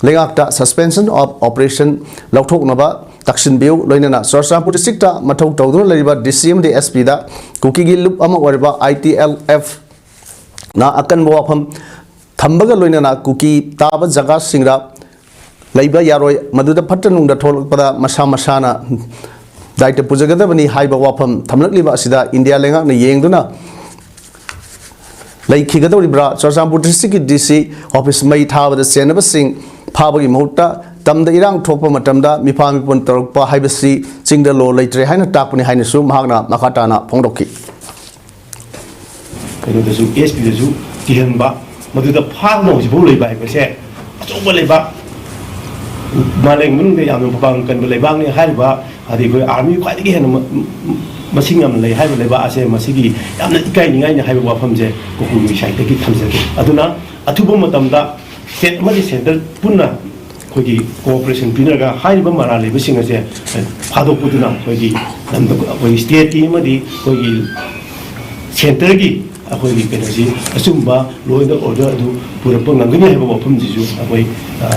ꯂꯩꯉꯥꯛꯇ suspension of operation ꯂꯧꯊꯣꯛꯅꯕ ꯇꯛꯁꯤꯟꯕꯤꯌꯨ꯫ ꯂꯣꯏꯅꯅ ꯆꯨꯔꯆꯥꯟꯄꯨꯔ districtꯇ ꯃꯊꯧ ꯇꯧꯗꯨꯅ ꯂꯩꯔꯤꯕ D C ꯑꯃꯗꯤ S Pꯗ ꯀꯨꯀꯤꯒꯤ ꯂꯨꯞ ꯑꯃ ꯑꯣꯏꯔꯤꯕ I T L Fꯅ ꯑꯀꯟꯕ ꯋꯥꯐꯝ ꯊꯝꯕꯒ ꯂꯣꯏꯅꯅ ꯀꯨꯀꯤ ꯇꯥꯕ ꯖꯒꯥꯁꯤꯡꯗ ꯂꯩꯕ ꯌꯥꯔꯣꯏ꯫ ꯃꯗꯨꯗ ꯐꯠꯇ ꯅꯨꯡꯗ ꯊꯣꯛꯂꯛꯄꯗ ꯃꯁꯥ ꯃꯁꯥꯅ ꯗꯥꯏꯇ ꯄꯨꯖꯒꯗꯕꯅꯤ ꯍꯥꯏꯕ ꯋꯥꯐꯝ ꯊꯝꯂꯛꯂꯤꯕ ꯑꯁꯤꯗ ꯏꯟꯗꯤꯌꯥ ꯂꯩꯉꯥꯛꯅ ꯌꯦꯡꯗꯨꯅ ꯂꯩꯈꯤꯒꯗꯧꯔꯤꯕ꯭ꯔꯥ? ꯆꯨꯔꯆꯥꯟꯄꯨꯔ districtꯀꯤ D C office ꯃꯩ ꯊꯥꯕꯗ ꯆꯦꯟꯅꯕꯁꯤꯡ ꯐꯥꯕꯒꯤ ꯃꯍꯨꯠꯇ ꯇꯝꯗ ꯏꯔꯥꯡ ꯊꯣꯛꯄ ꯃꯇꯝꯗ ꯃꯤꯐꯥ ꯃꯤꯄꯨꯟ ꯇꯧꯔꯛꯄ ꯍꯥꯏꯕꯁꯤ ꯆꯤꯡꯗ law ꯂꯩꯇ꯭ꯔꯦ ꯍꯥꯏꯅ ꯇꯥꯛꯄꯅꯤ ꯍꯥꯏꯅꯁꯨ ꯃꯍꯥꯛꯅ ꯃꯈꯥ ꯇꯥꯅ ꯐꯣꯡꯗꯣꯛꯈꯤ꯫ ꯀꯩꯅꯣꯗꯁꯨ, S Pꯗꯁꯨ ꯀꯤꯍꯟꯕ, ꯃꯗꯨꯗ ꯐꯥꯗꯅ ꯍꯧꯖꯤꯛꯐꯥꯎ ꯂꯩꯕ ꯍꯥꯏꯕꯁꯦ ꯑꯆꯧꯕ ꯂꯩꯕꯥꯛ, ꯃꯥꯂꯦꯝ ꯃꯅꯨꯡꯗ ꯌꯥꯝꯅ ꯃꯄꯥꯡꯒꯜ ꯀꯟꯕ ꯂꯩꯕꯥꯛꯅꯤ ꯍꯥꯏꯔꯤꯕ, ꯍꯥꯏꯗꯤ ꯑꯩꯈꯣꯏ army ꯈ꯭ꯋꯥꯏꯗꯒꯤ ꯍꯦꯟꯅ ꯃ-, ꯃ-, ꯃꯁꯤꯡ ꯌꯥꯝꯅ ꯂꯩ ꯍꯥꯏꯕ ꯂꯩꯕꯥꯛ ꯑꯁꯦ ꯃꯁꯤꯒꯤ ꯌꯥꯝꯅ ꯏꯀꯥꯏꯅꯤꯡꯉꯥꯏꯅꯤ ꯍꯥꯏꯕ ꯋꯥꯐꯝꯁꯦ ꯀꯨꯀꯤꯒꯤ sideꯇꯒꯤ ꯊꯝꯖꯒꯦ꯫ ꯑꯗꯨꯅ ꯑꯊꯨꯕ ꯃꯇꯝꯗ state ꯑꯃꯗꯤ centre ꯄꯨꯟꯅ ꯑꯩꯈꯣꯏꯒꯤ cooperation ꯄꯤꯅꯔꯒ ꯍꯥꯏꯔꯤꯕ ꯃꯔꯥꯜ ꯂꯩꯕꯁꯤꯡ ꯑꯁꯦ ꯐꯥꯗꯣꯛꯄꯗꯨꯅ ꯑꯩꯈꯣꯏꯒꯤ ꯂꯝꯗꯝ, ꯑꯩꯈꯣꯏꯒꯤ stateꯀꯤ ꯑꯃꯗꯤ ꯑꯩꯈꯣꯏꯒꯤ centreꯒꯤ ꯑꯩꯈꯣꯏꯒꯤ ꯀꯩꯅꯣꯁꯤ ꯑꯆꯨꯝꯕ law and order ꯑꯗꯨ ꯄꯨꯔꯛꯄ ꯉꯝꯒꯅꯤ ꯍꯥꯏꯕ ꯋꯥꯐꯝꯁꯤꯁꯨ ꯑꯩꯈꯣꯏ, ꯑ,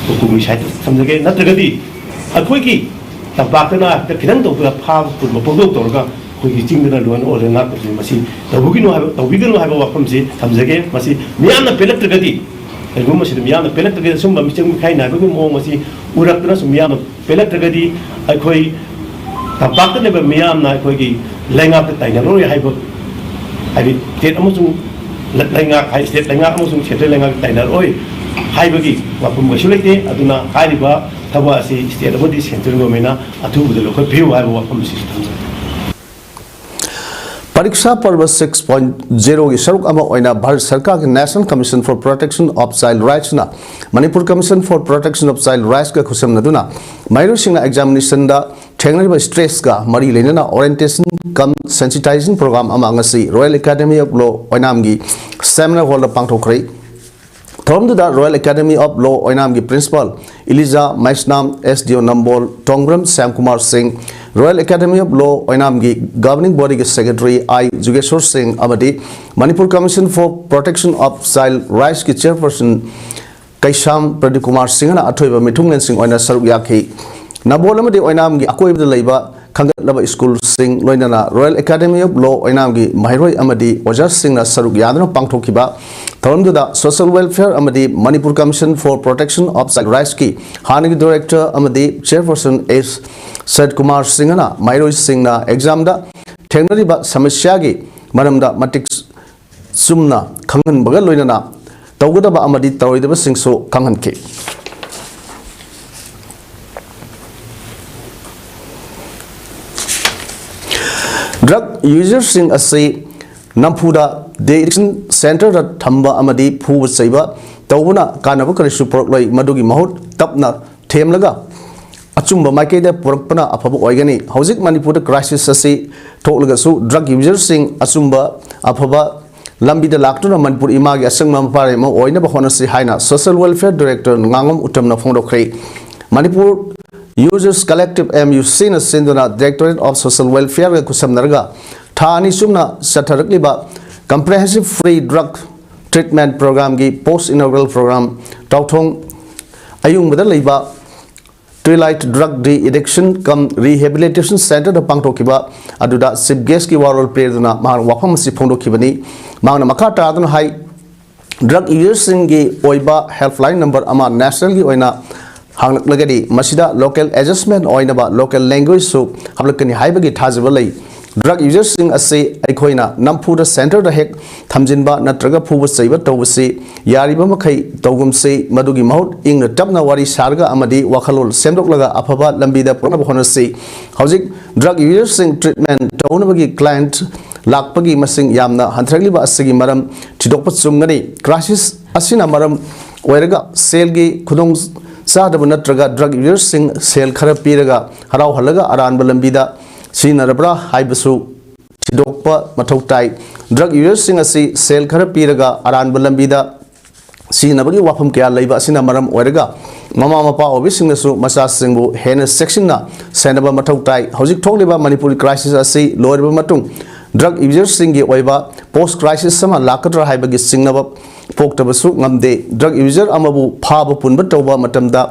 ꯀꯨꯀꯤꯒꯤ sideꯇ ꯊꯝꯖꯒꯦ꯫ ꯅꯠꯇ꯭ꯔꯒꯗꯤ ꯑꯩꯈꯣꯏꯒꯤ ꯇꯝꯄꯥꯛꯇꯅ ꯍꯦꯛꯇ ꯈꯤꯇꯪ ꯇꯧꯕꯗ ꯐꯥꯕ ꯄꯨꯟꯕ ꯄꯪꯇꯧ ꯇꯧꯔꯒ ꯑꯩꯈꯣꯏꯒꯤ ꯆꯤꯡꯗꯅ law and order ꯉꯥꯛꯄꯁꯤ ꯃꯁꯤ ꯇꯧꯕꯤꯒꯅꯨ ꯍꯥꯏꯕ, ꯇꯧꯕꯤꯒꯅꯨ ꯍꯥꯏꯕ ꯋꯥꯐꯝꯁꯤ ꯊꯝꯖꯒꯦ꯫ ꯃꯁꯤ ꯃꯤꯌꯥꯝꯅ ꯄꯦꯜꯂꯛꯇ꯭ꯔꯒꯗꯤ, ꯀꯔꯤꯒꯨꯝꯕ ꯃꯁꯤꯗ ꯃꯤꯌꯥꯝꯅ ꯄꯦꯜꯂꯛꯇ꯭ꯔꯒꯗꯤ, ꯑꯁꯨꯝꯕ ꯃꯤꯆꯪ ꯃꯤꯈꯥꯏ ꯅꯥꯏꯕꯒꯤ ꯃꯑꯣꯡ ꯑꯁꯤ ꯎꯔꯛꯇꯨꯅꯁꯨ ꯃꯤꯌꯥꯝꯅ ꯄꯦꯜꯂꯛꯇ꯭ꯔꯒꯗꯤ, ꯑꯩꯈꯣꯏ ꯇꯝꯄꯥꯛꯇ ꯂꯩꯕ ꯃꯤꯌꯥꯝꯅ ꯑꯩꯈꯣꯏꯒꯤ ꯂꯩꯉꯥꯛꯇ ꯇꯥꯏꯅꯔꯣꯏ ꯍꯥꯏꯕ, ꯍꯥꯏꯗꯤ state ꯑꯃꯁꯨꯡ ꯂ-, ꯂꯩꯉꯥꯛ ꯍꯥꯏ, state ꯂꯩꯉꯥꯛ ꯑꯃꯁꯨꯡ central ꯂꯩꯉꯥꯛꯇ ꯇꯥꯏꯅꯔꯣꯏ ꯍꯥꯏꯕꯒꯤ ꯋꯥꯐꯝ ꯀꯩꯁꯨ ꯂꯩꯇꯦ꯫ ꯑꯗꯨꯅ ꯍꯥꯏꯔꯤꯕ ꯊꯕꯛ ꯑꯁꯤ state ꯑꯃꯗꯤ central governmentꯅ ꯑꯊꯨꯕꯗ ꯂꯧꯈꯠꯄꯤꯌꯨ ꯍꯥꯏꯕ ꯋꯥꯐꯝ ꯑꯁꯤꯁꯨ ꯊꯝꯖꯒꯦ꯫ Pariksha Parva six point zeroꯒꯤ ꯁꯔꯨꯛ ꯑꯃ ꯑꯣꯏꯅ ꯚꯥꯔꯠ ꯁꯔꯀꯥꯔꯒꯤ National Commission for Protection of Child Rightsꯅ Manipur Commission for Protection of Child Rightsꯀ ꯈꯨꯠꯁꯝꯅꯗꯨꯅ ꯃꯍꯩꯔꯣꯏꯁꯤꯡꯅ examinationꯗ ꯊꯦꯡꯅꯔꯤꯕ stressꯀ ꯃꯔꯤ ꯂꯩꯅꯅ orientation cum sensitization program ꯑꯃ ꯉꯁꯤ Royal Academy of Law ꯑꯣꯏꯅꯥꯝꯒꯤ seminar hallꯗ ꯄꯥꯡꯊꯣꯛꯈ꯭ꯔꯦ꯫ ꯊꯧꯔꯝꯗꯨꯗ Royal Academy of Law ꯑꯣꯏꯅꯥꯝꯒꯤ principal Elijah Maishnam, S D O Nambol Tongbram Shyamkumar Singh, Royal Academy of Law ꯑꯣꯏꯅꯥꯝꯒꯤ governing bodyꯒꯤ secretary I Jugeshor ꯁꯤꯡ ꯑꯃꯗꯤ Manipur Commission for Protection of Child Rightsꯀꯤ chairperson ꯀꯩꯁꯥꯝ ꯄ꯭ꯔꯗꯤꯞ ꯀꯨꯃꯥꯔ ꯁꯤꯡꯍꯅ ꯑꯊꯣꯏꯕ ꯃꯤꯊꯨꯡꯂꯦꯟꯁꯤꯡ ꯑꯣꯏꯅ ꯁꯔꯨꯛ ꯌꯥꯈꯤ꯫ ꯅꯝꯕꯣꯜ ꯑꯃꯗꯤ ꯑꯣꯏꯅꯥꯝꯒꯤ ꯑꯀꯣꯏꯕꯗ ꯂꯩꯕ ꯈꯟꯒꯠꯂꯕ ꯁ꯭ꯀꯨꯜꯁꯤꯡ, ꯂꯣꯏꯅꯅ Royal Academy of Law ꯑꯣꯏꯅꯥꯝꯒꯤ ꯃꯍꯩꯔꯣꯏ ꯑꯃꯗꯤ ꯑꯣꯖꯥꯁꯤꯡꯅ ꯁꯔꯨꯛ ꯌꯥꯗꯨꯅ ꯄꯥꯡꯊꯣꯛꯈꯤꯕ ꯊꯧꯔꯝꯗꯨꯗ Social Welfare ꯑꯃꯗꯤ Manipur Commission for Protection of Child Rightsꯀꯤ ꯍꯥꯟꯅꯒꯤ director ꯑꯃꯗꯤ chairperson S ꯁꯔꯠ ꯀꯨꯃꯥꯔ ꯁꯤꯡꯍꯅ ꯃꯍꯩꯔꯣꯏꯁꯤꯡꯅ examꯗ ꯊꯦꯡꯅꯔꯤꯕ ꯁꯃꯁ꯭ꯌꯥꯒꯤ ꯃꯔꯝꯗ ꯃꯇꯤꯛ ꯆꯨꯝꯅ ꯈꯪꯍꯟꯕꯒ ꯂꯣꯏꯅꯅ ꯇꯧꯒꯗꯕ ꯑꯃꯗꯤ ꯇꯧꯔꯣꯏꯗꯕꯁꯤꯡꯁꯨ ꯈꯪꯍꯟꯈꯤ꯫ Drug userꯁꯤꯡ ꯑꯁꯤ ꯅꯝꯐꯨꯗ de-addiction centreꯗ ꯊꯝꯕ ꯑꯃꯗꯤ ꯐꯨꯕ ꯆꯩꯕ ꯇꯧꯕꯅ ꯀꯥꯟꯅꯕ ꯀꯔꯤꯁꯨ ꯄꯨꯔꯛꯂꯣꯏ꯫ ꯃꯗꯨꯒꯤ ꯃꯍꯨꯠ ꯇꯞꯅ ꯊꯦꯝꯂꯒ ꯑꯆꯨꯝꯕ ꯃꯥꯏꯀꯩꯗ ꯄꯨꯔꯛꯄꯅ ꯑꯐꯕ ꯑꯣꯏꯒꯅꯤ꯫ ꯍꯧꯖꯤꯛ ꯃꯅꯤꯄꯨꯔꯗ crisis ꯑꯁꯤ ꯊꯣꯛꯂꯒꯁꯨ drug userꯁꯤꯡ ꯑꯆꯨꯝꯕ ꯑꯐꯕ ꯂꯝꯕꯤꯗ ꯂꯥꯛꯇꯨꯅ ꯃꯅꯤꯄꯨꯔ ꯏꯃꯥꯒꯤ ꯑꯁꯪꯕ ꯃꯄꯥꯔꯤ ꯑꯃ ꯑꯣꯏꯅꯕ ꯍꯣꯠꯅꯁꯤ ꯍꯥꯏꯅ Social Welfare Director ꯉꯥꯉꯣꯝ ꯎꯇꯝꯅ ꯐꯣꯡꯗꯣꯛꯈ꯭ꯔꯦ꯫ Manipur Users Collective, MUCꯅ ꯁꯤꯟꯗꯨꯅ Directorate of Social Welfareꯒ ꯈꯨꯠꯁꯝꯅꯔꯒ ꯊꯥ ꯑꯅꯤ ꯆꯨꯞꯅ ꯆꯠꯊꯔꯛꯂꯤꯕ Comprehensive Free Drug Treatment Programꯒꯤ post inaugural program ꯇꯥꯎꯊꯣꯡ ꯑꯌꯨꯡꯕꯗ ꯂꯩꯕ Twilight Drug De-addiction cum Rehabilitation Centreꯗ ꯄꯥꯡꯊꯣꯛꯈꯤꯕ ꯑꯗꯨꯗ chief guestꯀꯤ ꯋꯥꯔꯣꯜ ꯄꯤꯔꯗꯨꯅ ꯃꯍꯥꯛꯅ ꯋꯥꯐꯝ ꯑꯁꯤ ꯐꯣꯡꯗꯣꯛꯈꯤꯕꯅꯤ꯫ ꯃꯍꯥꯛꯅ ꯃꯈꯥ ꯇꯥꯗꯨꯅ ꯍꯥꯏ, drug userꯁꯤꯡꯒꯤ ꯑꯣꯏꯕ helpline number ꯑꯃ nationalꯒꯤ ꯑꯣꯏꯅ ꯍꯥꯡꯂꯛꯂꯒꯗꯤ ꯃꯁꯤꯗ local adjustment ꯑꯣꯏꯅꯕ local languageꯁꯨ ꯍꯥꯞꯂꯛꯀꯅꯤ ꯍꯥꯏꯕꯒꯤ ꯊꯥꯖꯕ ꯂꯩ꯫ Drug userꯁꯤꯡ ꯑꯁꯤ ꯑꯩꯈꯣꯏꯅ ꯅꯝꯐꯨꯗ centreꯗ ꯍꯦꯛ ꯊꯝꯖꯤꯟꯕ ꯅꯠꯇ꯭ꯔꯒ ꯐꯨꯕ ꯆꯩꯕ ꯇꯧꯕꯁꯤ ꯌꯥꯔꯤꯕ ꯃꯈꯩ ꯇꯧꯒꯨꯝꯁꯤ꯫ ꯃꯗꯨꯒꯤ ꯃꯍꯨꯠ ꯏꯪꯅ ꯇꯞꯅ ꯋꯥꯔꯤ ꯁꯥꯔꯒ ꯑꯃꯗꯤ ꯋꯥꯈꯜꯂꯣꯟ ꯁꯦꯝꯗꯣꯛꯂꯒ ꯑꯐꯕ ꯂꯝꯕꯤꯗ ꯄꯨꯔꯛꯅꯕ ꯍꯣꯠꯅꯁꯤ꯫ ꯍꯧꯖꯤꯛ drug userꯁꯤꯡ treatment ꯇꯧꯅꯕꯒꯤ client ꯂꯥꯛꯄꯒꯤ ꯃꯁꯤꯡ ꯌꯥꯝꯅ ꯍꯟꯊꯔꯛꯂꯤꯕ ꯑꯁꯤꯒꯤ ꯃꯔꯝ ꯊꯤꯗꯣꯛꯄ ꯆꯨꯝꯒꯅꯤ꯫ Crisis ꯑꯁꯤꯅ ꯃꯔꯝ ꯑꯣꯏꯔꯒ ꯁꯦꯜꯒꯤ ꯈꯨꯗꯣꯡ ꯆꯥꯗꯕ ꯅꯠꯇ꯭ꯔꯒ drug userꯁꯤꯡ ꯁꯦꯜ ꯈꯔ ꯄꯤꯔꯒ ꯍꯔꯥꯎꯍꯜꯂꯒ ꯑꯔꯥꯟꯕ ꯂꯝꯕꯤꯗ ꯁꯤꯖꯤꯟꯅꯔꯕ꯭ꯔꯥ ꯍꯥꯏꯕꯁꯨ ꯊꯤꯗꯣꯛꯄ ꯃꯊꯧ ꯇꯥꯏ꯫ Drug userꯁꯤꯡ ꯑꯁꯤ ꯁꯦꯜ ꯈꯔ ꯄꯤꯔꯒ ꯑꯔꯥꯟꯕ ꯂꯝꯕꯤꯗ ꯁꯤꯖꯤꯟꯅꯕꯒꯤ ꯋꯥꯐꯝ ꯀꯌꯥ ꯂꯩꯕ ꯑꯁꯤꯅ ꯃꯔꯝ ꯑꯣꯏꯔꯒ ꯃꯃꯥ ꯃꯄꯥ ꯑꯣꯏꯕꯁꯤꯡꯅꯁꯨ ꯃꯆꯥꯁꯤꯡꯕꯨ ꯍꯦꯟꯅ ꯆꯦꯛꯁꯤꯟꯅ ꯁꯦꯟꯅꯕ ꯃꯊꯧ ꯇꯥꯏ꯫ ꯍꯧꯖꯤꯛ ꯊꯣꯛꯂꯤꯕ ꯃꯅꯤꯄꯨꯔꯒꯤ crisis ꯑꯁꯤ ꯂꯣꯏꯔꯕ ꯃꯇꯨꯡ drug userꯁꯤꯡꯒꯤ ꯑꯣꯏꯕ post crisis ꯑꯃ ꯂꯥꯛꯀꯗ꯭ꯔꯥ ꯍꯥꯏꯕꯒꯤ ꯆꯤꯡꯅꯕ ꯄꯣꯛꯇꯕꯁꯨ ꯉꯝꯗꯦ꯫ Drug user ꯑꯃꯕꯨ ꯐꯥꯕ ꯄꯨꯟꯕ ꯇꯧꯕ ꯃꯇꯝꯗ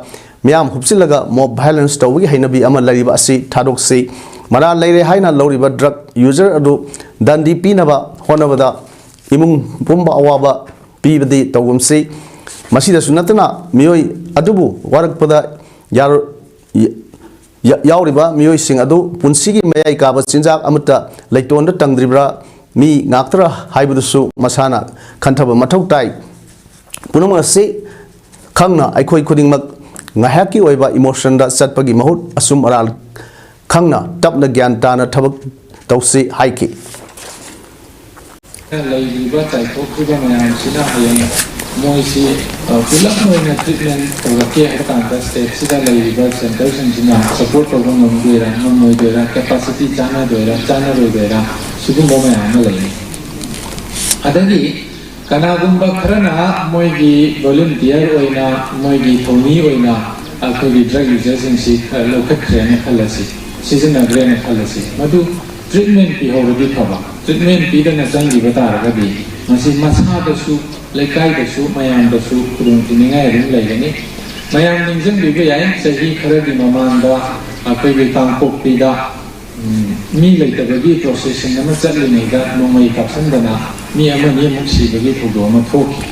ꯃꯤꯌꯥꯝ ꯍꯨꯞꯆꯤꯜꯂꯒ mob violence ꯇꯧꯕꯒꯤ ꯍꯩꯅꯕꯤ ꯑꯃ ꯂꯩꯔꯤꯕ ꯑꯁꯤ ꯊꯥꯗꯣꯛꯁꯤ꯫ ꯃꯔꯥꯜ ꯂꯩꯔꯦ ꯍꯥꯏꯅ ꯂꯧꯔꯤꯕ drug user ꯑꯗꯨ ꯗꯟꯗꯤ ꯄꯤꯅꯕ ꯍꯣꯠꯅꯕꯗ ꯏꯃꯨꯡ ꯄꯨꯝꯕ ꯑꯋꯥꯕ ꯄꯤꯕꯗꯤ ꯇꯧꯒꯨꯝꯁꯤ꯫ ꯃꯁꯤꯗꯁꯨ ꯅꯠꯇꯅ ꯃꯤꯑꯣꯏ ꯑꯗꯨꯕꯨ ꯋꯥꯔꯛꯄꯗ ꯌꯥꯔꯣ-, ꯌꯥ-, ꯌꯥꯎꯔꯤꯕ ꯃꯤꯑꯣꯏꯁꯤꯡ ꯑꯗꯨ ꯄꯨꯟꯁꯤꯒꯤ ꯃꯌꯥꯏ ꯀꯥꯕ ꯆꯤꯟꯖꯥꯛ ꯑꯃꯠꯇ ꯂꯩꯇꯣꯟꯗ ꯇꯪꯗ꯭ꯔꯤꯕ꯭ꯔꯥ, ꯃꯤ ꯉꯥꯛꯇ꯭ꯔꯥ ꯍꯥꯏꯕꯗꯨꯁꯨ ꯃꯁꯥꯅ ꯈꯟꯊꯕ ꯃꯊꯧ ꯇꯥꯏ꯫ ꯄꯨꯝꯅꯃꯛ ꯑꯁꯤ ꯈꯪꯅ ꯑꯩꯈꯣꯏ ꯈꯨꯗꯤꯡꯃꯛ ꯉꯥꯏꯍꯥꯛꯀꯤ ꯑꯣꯏꯕ emotionꯗ ꯆꯠꯄꯒꯤ ꯃꯍꯨꯠ ꯑꯆꯨꯝ ꯑꯔꯥꯜ ꯈꯪꯅ ꯇꯞꯅ ꯒ꯭ꯌꯥꯟ ꯇꯥꯅ ꯊꯕꯛ ꯇꯧꯁꯤ ꯍꯥꯏꯈꯤ꯫ ꯂꯩꯔꯤꯕ ꯆꯥꯏꯊꯣꯛꯈꯤꯕ ꯃꯌꯥꯝꯁꯤꯅ ꯍꯌꯦꯡ ꯃꯣꯏꯁꯤ, ꯑ, ꯄꯨꯂꯞ ꯑꯣꯏꯅ treatment ꯇꯧꯔꯛꯀꯦ ꯍꯥꯏꯕ ꯀꯥꯟꯗ stateꯁꯤꯗ ꯂꯩꯔꯤꯕ centreꯁꯤꯡꯁꯤꯅ support ꯇꯧꯕ ꯉꯝꯗꯣꯏꯔꯥ, ꯉꯝꯃꯣꯏꯗꯣꯏꯔꯥ, capacity ꯆꯥꯟꯅꯗꯣꯏꯔꯥ, ꯆꯥꯟꯅꯔꯣꯏꯗꯣꯏꯔꯥ, ꯁꯤꯒꯨꯝꯕ ꯃꯌꯥꯝ ꯑꯃ ꯂꯩꯔꯤ꯫ ꯑꯗꯒꯤ ꯀꯅꯥꯒꯨꯝꯕ ꯈꯔꯅ ꯃꯣꯏꯒꯤ volunteer ꯑꯣꯏꯅ, ꯃꯣꯏꯒꯤ ꯊꯧꯃꯤ ꯑꯣꯏꯅ ꯑꯩꯈꯣꯏꯒꯤ drug userꯁꯤꯡꯁꯤ ꯈꯔ ꯂꯧꯈꯠꯈ꯭ꯔꯦꯅ ꯈꯜꯂꯁꯤ, ꯁꯤꯖꯤꯟꯅꯈ꯭ꯔꯦꯅ ꯈꯜꯂꯁꯤ, ꯃꯗꯨ treatment ꯄꯤꯍꯧꯔꯗꯤ ꯐꯕ꯫ Treatment ꯄꯤꯗꯅ ꯆꯪꯈꯤꯕ ꯇꯥꯔꯒꯗꯤ ꯃꯁꯤ ꯃꯁꯥꯗꯁꯨ, ꯂꯩꯀꯥꯏꯗꯁꯨ, ꯃꯌꯥꯝꯗꯁꯨ ꯈꯨꯗꯣꯡꯊꯤꯅꯤꯡꯉꯥꯏ ꯑꯗꯨꯝ ꯂꯩꯒꯅꯤ꯫ ꯃꯌꯥꯝ ꯅꯤꯡꯁꯤꯡꯕꯤꯕ ꯌꯥꯏ, ꯆꯍꯤ ꯈꯔꯒꯤ ꯃꯃꯥꯡꯗ ꯑꯩꯈꯣꯏꯒꯤ ꯀꯥꯡꯄꯣꯛꯄꯤꯗ ꯎꯝ, ꯃꯤ ꯂꯩꯇꯕꯒꯤ procession ꯑꯃ ꯆꯠꯂꯤꯉꯩꯗ ꯅꯣꯡꯃꯩ ꯀꯥꯞꯁꯤꯟꯗꯅ ꯃꯤ ꯑꯃꯅꯤ ꯑꯃꯨꯛ ꯁꯤꯕꯒꯤ ꯊꯧꯗꯣꯛ ꯑꯃ ꯊꯣꯛꯈꯤ꯫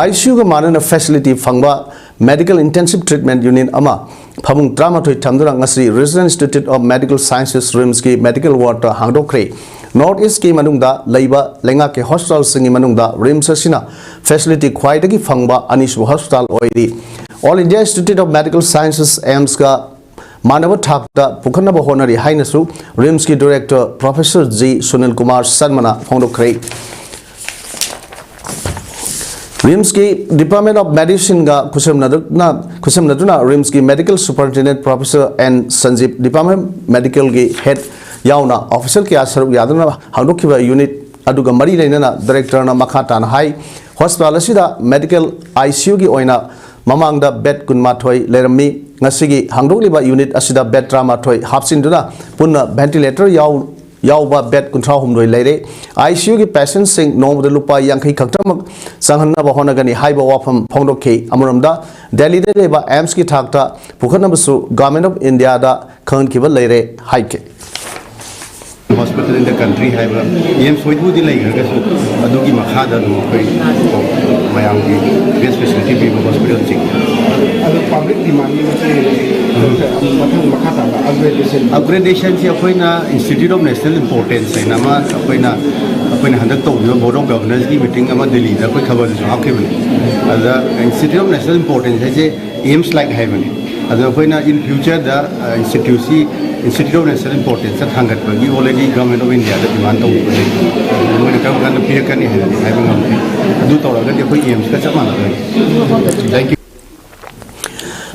ICUꯒ ꯃꯥꯟꯅꯅ facility ꯐꯪꯕ medical intensive treatment unit ꯑꯃ ꯐꯃꯨꯡ ꯇꯔꯥꯃꯥꯊꯣꯏ ꯊꯝꯗꯨꯅ ꯉꯁꯤ Regional Institute of Medical Sciences RIMSꯀꯤ medical wardꯇ ꯍꯥꯡꯗꯣꯛꯈ꯭ꯔꯦ꯫ North Eastꯀꯤ ꯃꯅꯨꯡꯗ ꯂꯩꯕ ꯂꯩꯉꯥꯛꯀꯤ hospitalꯁꯤꯡꯒꯤ ꯃꯅꯨꯡꯗ RIMS ꯑꯁꯤꯅ facility ꯈ꯭ꯋꯥꯏꯗꯒꯤ ꯐꯪꯕ ꯑꯅꯤꯁꯨꯕ hospital ꯑꯣꯏꯔꯤ꯫ All India Institute of Medical Sciences, AIIMSꯀ ꯃꯥꯟꯅꯕ ꯊꯥꯛꯇ ꯄꯨꯈꯠꯅꯕ ꯍꯣꯠꯅꯔꯤ ꯍꯥꯏꯅꯁꯨ RIMSꯀꯤ director Professor G Sunil Kumar ꯁꯔꯃꯅ ꯐꯣꯡꯗꯣꯛꯈ꯭ꯔꯦ꯫ RIMSꯀꯤ Department of Medicineꯒ ꯈꯨꯠꯁꯝꯅꯗꯨꯅ, ꯈꯨꯠꯁꯝꯅꯗꯨꯅ RIMSꯀꯤ medical superintendent Professor N ꯁꯟꯖꯤꯞ, department medicalꯒꯤ head ꯌꯥꯎꯅ official ꯀꯌꯥ ꯁꯔꯨꯛ ꯌꯥꯗꯨꯅ ꯍꯥꯡꯗꯣꯛꯈꯤꯕ unit ꯑꯗꯨꯒ ꯃꯔꯤ ꯂꯩꯅꯅ ꯗꯥꯏꯔꯦꯛꯇꯔꯅ ꯃꯈꯥ ꯇꯥꯅ ꯍꯥꯏ, ꯍꯣꯁꯄꯤꯇꯥꯜ ꯑꯁꯤꯗ ꯃꯦꯗꯤꯀꯦꯜ ꯑꯥꯏ ꯁꯤ ꯌꯨꯒꯤ ꯑꯣꯏꯅ ꯃꯃꯥꯡꯗ ꯕꯦꯗ ꯀꯨꯟꯃꯥꯊꯣꯏ ꯂꯩꯔꯝꯃꯤ꯫ ꯉꯁꯤꯒꯤ ꯍꯥꯡꯗꯣꯛꯂꯤꯕ ꯌꯨꯅꯤꯠ ꯑꯁꯤꯗ ꯕꯦꯗ ꯇꯔꯥꯃꯥꯊꯣꯏ ꯍꯥꯞꯆꯤꯟꯗꯨꯅ ꯄꯨꯟꯅ ꯚꯦꯟꯇꯤꯂꯦꯇꯔ ꯌꯥꯎ-, ꯌꯥꯎꯕ ꯕꯦꯗ ꯀꯨꯟꯊ꯭ꯔꯥ ꯍꯨꯝꯗꯣꯏ ꯂꯩꯔꯦ꯫ ꯑꯥꯏ ꯁꯤ ꯌꯨꯒꯤ ꯄꯦꯁꯦꯟꯠꯁꯤꯡ ꯅꯣꯡꯃꯗ ꯂꯨꯄꯥ ꯌꯥꯡꯈꯩ ꯈꯛꯇꯃꯛ ꯆꯪꯍꯟꯅꯕ ꯍꯣꯠꯅꯒꯅꯤ ꯍꯥꯏꯕ ꯋꯥꯐꯝ ꯐꯣꯡꯗꯣꯛꯈꯤ꯫ ꯑꯃꯔꯣꯝꯗ ꯗꯦꯜꯂꯤꯗ ꯂꯩꯕ ꯑꯦꯝꯁꯀꯤ ꯊꯥꯛꯇ ꯄꯨꯈꯠꯅꯕꯁꯨ Government of Indiaꯗ ꯈꯪꯍꯟꯈꯤꯕ ꯂꯩꯔꯦ ꯍꯥꯏꯈꯤ꯫ Hospital in the country ꯍꯥꯏꯕ ꯑꯦꯝꯁ ꯍꯣꯏꯕꯨꯗꯤ ꯂꯩꯈ꯭ꯔꯒꯁꯨ, ꯑꯗꯨꯒꯤ ꯃꯈꯥꯗ ꯑꯗꯨꯝ ꯑꯩꯈꯣꯏ ꯃꯌꯥꯝꯒꯤ best facility ꯄꯤꯕ ꯍꯣꯁꯄꯤꯇꯥꯜꯁꯤꯡ꯫ ꯑꯗꯣ ꯄꯕ꯭ꯂꯤꯛ ꯗꯤꯃꯥꯟꯒꯤ ꯃꯇꯨꯡ ꯏꯟꯅ ꯃꯊꯪ ꯃꯈꯥ ꯇꯥꯕ ꯑꯞꯒ꯭ꯔꯦꯗꯦꯁꯟ ꯑꯞꯒ꯭ꯔꯦꯗꯦꯁꯟꯁꯤ ꯑꯩꯈꯣꯏꯅ Institute of National Importance ꯍꯥꯏꯅ ꯑꯃ ꯑꯩꯈꯣꯏꯅ ꯑꯩꯈꯣꯏꯅ ꯍꯟꯗꯛ ꯇꯧꯈꯤꯕ Board of Governorsꯀꯤ meeting ꯑꯃ ꯗꯦꯜꯂꯤꯗ ꯑꯩꯈꯣꯏ ꯈꯕꯔꯗꯁꯨ ꯍꯥꯞꯈꯤꯕꯅꯤ꯫ ꯑꯗꯨꯗ Institute of National Importance ꯍꯥꯏꯁꯦ ꯑꯦꯝꯁ ꯂꯥꯏꯛ ꯍꯥꯏꯕꯅꯤ꯫ ꯑꯗꯣ ꯑꯩꯈꯣꯏꯅ in futureꯗ instituteꯁꯤ Institute of National Importanceꯇ ꯊꯥꯡꯒꯠꯄꯒꯤ already Government of Indiaꯗ demand ꯇꯧꯕꯤꯕ ꯂꯩ꯫ ꯃꯣꯏꯅ ꯀꯔꯝ ꯀꯥꯟꯗ ꯄꯤꯔꯛꯀꯅꯤ ꯍꯥꯏꯕꯗꯤ ꯍꯥꯏꯕ ꯉꯝꯗꯦ꯫ ꯑꯗꯨ ꯇꯧꯔꯒꯗꯤ ꯑꯩꯈꯣꯏ ꯑꯦꯝꯁꯀ ꯆꯞ ꯃꯥꯟꯅꯗꯣꯏꯅꯤ꯫ Thank you꯫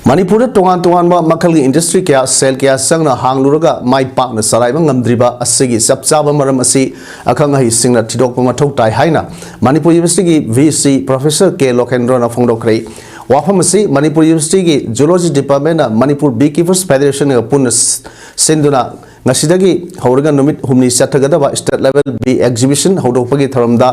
ꯃꯅꯤꯄꯨꯔꯗ ꯇꯣꯉꯥꯟ ꯇꯣꯉꯥꯟꯕ ꯃꯈꯜꯒꯤ ꯏꯟꯗꯁꯇ꯭ꯔꯤ ꯀꯌꯥ, ꯁꯦꯜ ꯀꯌꯥ ꯆꯪꯅ ꯍꯥꯡꯂꯨꯔꯒ ꯃꯥꯏ ꯄꯥꯛꯅ ꯆꯂꯥꯏꯕ ꯉꯝꯗ꯭ꯔꯤꯕ ꯑꯁꯤꯒꯤ ꯆꯞ ꯆꯥꯕ ꯃꯔꯝ ꯑꯁꯤ ꯑꯈꯪ ꯑꯍꯩꯁꯤꯡꯅ ꯊꯤꯗꯣꯛꯄ ꯃꯊꯧ ꯇꯥꯏ ꯍꯥꯏꯅ ꯃꯅꯤꯄꯨꯔ ꯌꯨꯅꯤꯚꯔꯁꯤꯇꯤꯒꯤ ꯚꯤ ꯁꯤ ꯄ꯭ꯔꯣꯐꯦꯁꯔ ꯀꯦ ꯂꯣꯀꯦꯟꯗ꯭ꯔꯣꯅ ꯐꯣꯡꯗꯣꯛꯈ꯭ꯔꯦ꯫ ꯋꯥꯐꯝ ꯑꯁꯤ ꯃꯅꯤꯄꯨꯔ ꯌꯨꯅꯤꯚꯔꯁꯤꯇꯤꯒꯤ ꯖꯨꯂꯣꯖꯤ ꯗꯤꯄꯥꯔꯠꯃꯦꯟꯅ ꯃꯅꯤꯄꯨꯔ ꯕꯤ ꯀꯤꯄꯔꯁ ꯐꯦꯗꯦꯔꯦꯁꯟꯒ ꯄꯨꯟꯅ ꯁꯤꯟꯗꯨꯅ ꯉꯁꯤꯗꯒꯤ ꯍꯧꯔꯒ ꯅꯨꯃꯤꯠ ꯍꯨꯝꯅꯤ ꯆꯠꯊꯒꯗꯕ ꯁ꯭ꯇꯦꯠ ꯂꯦꯚꯦꯜ ꯕꯤ ꯑꯦꯛꯖꯤꯕꯤꯁꯟ ꯍꯧꯗꯣꯛꯄꯒꯤ ꯊꯧꯔꯝꯗ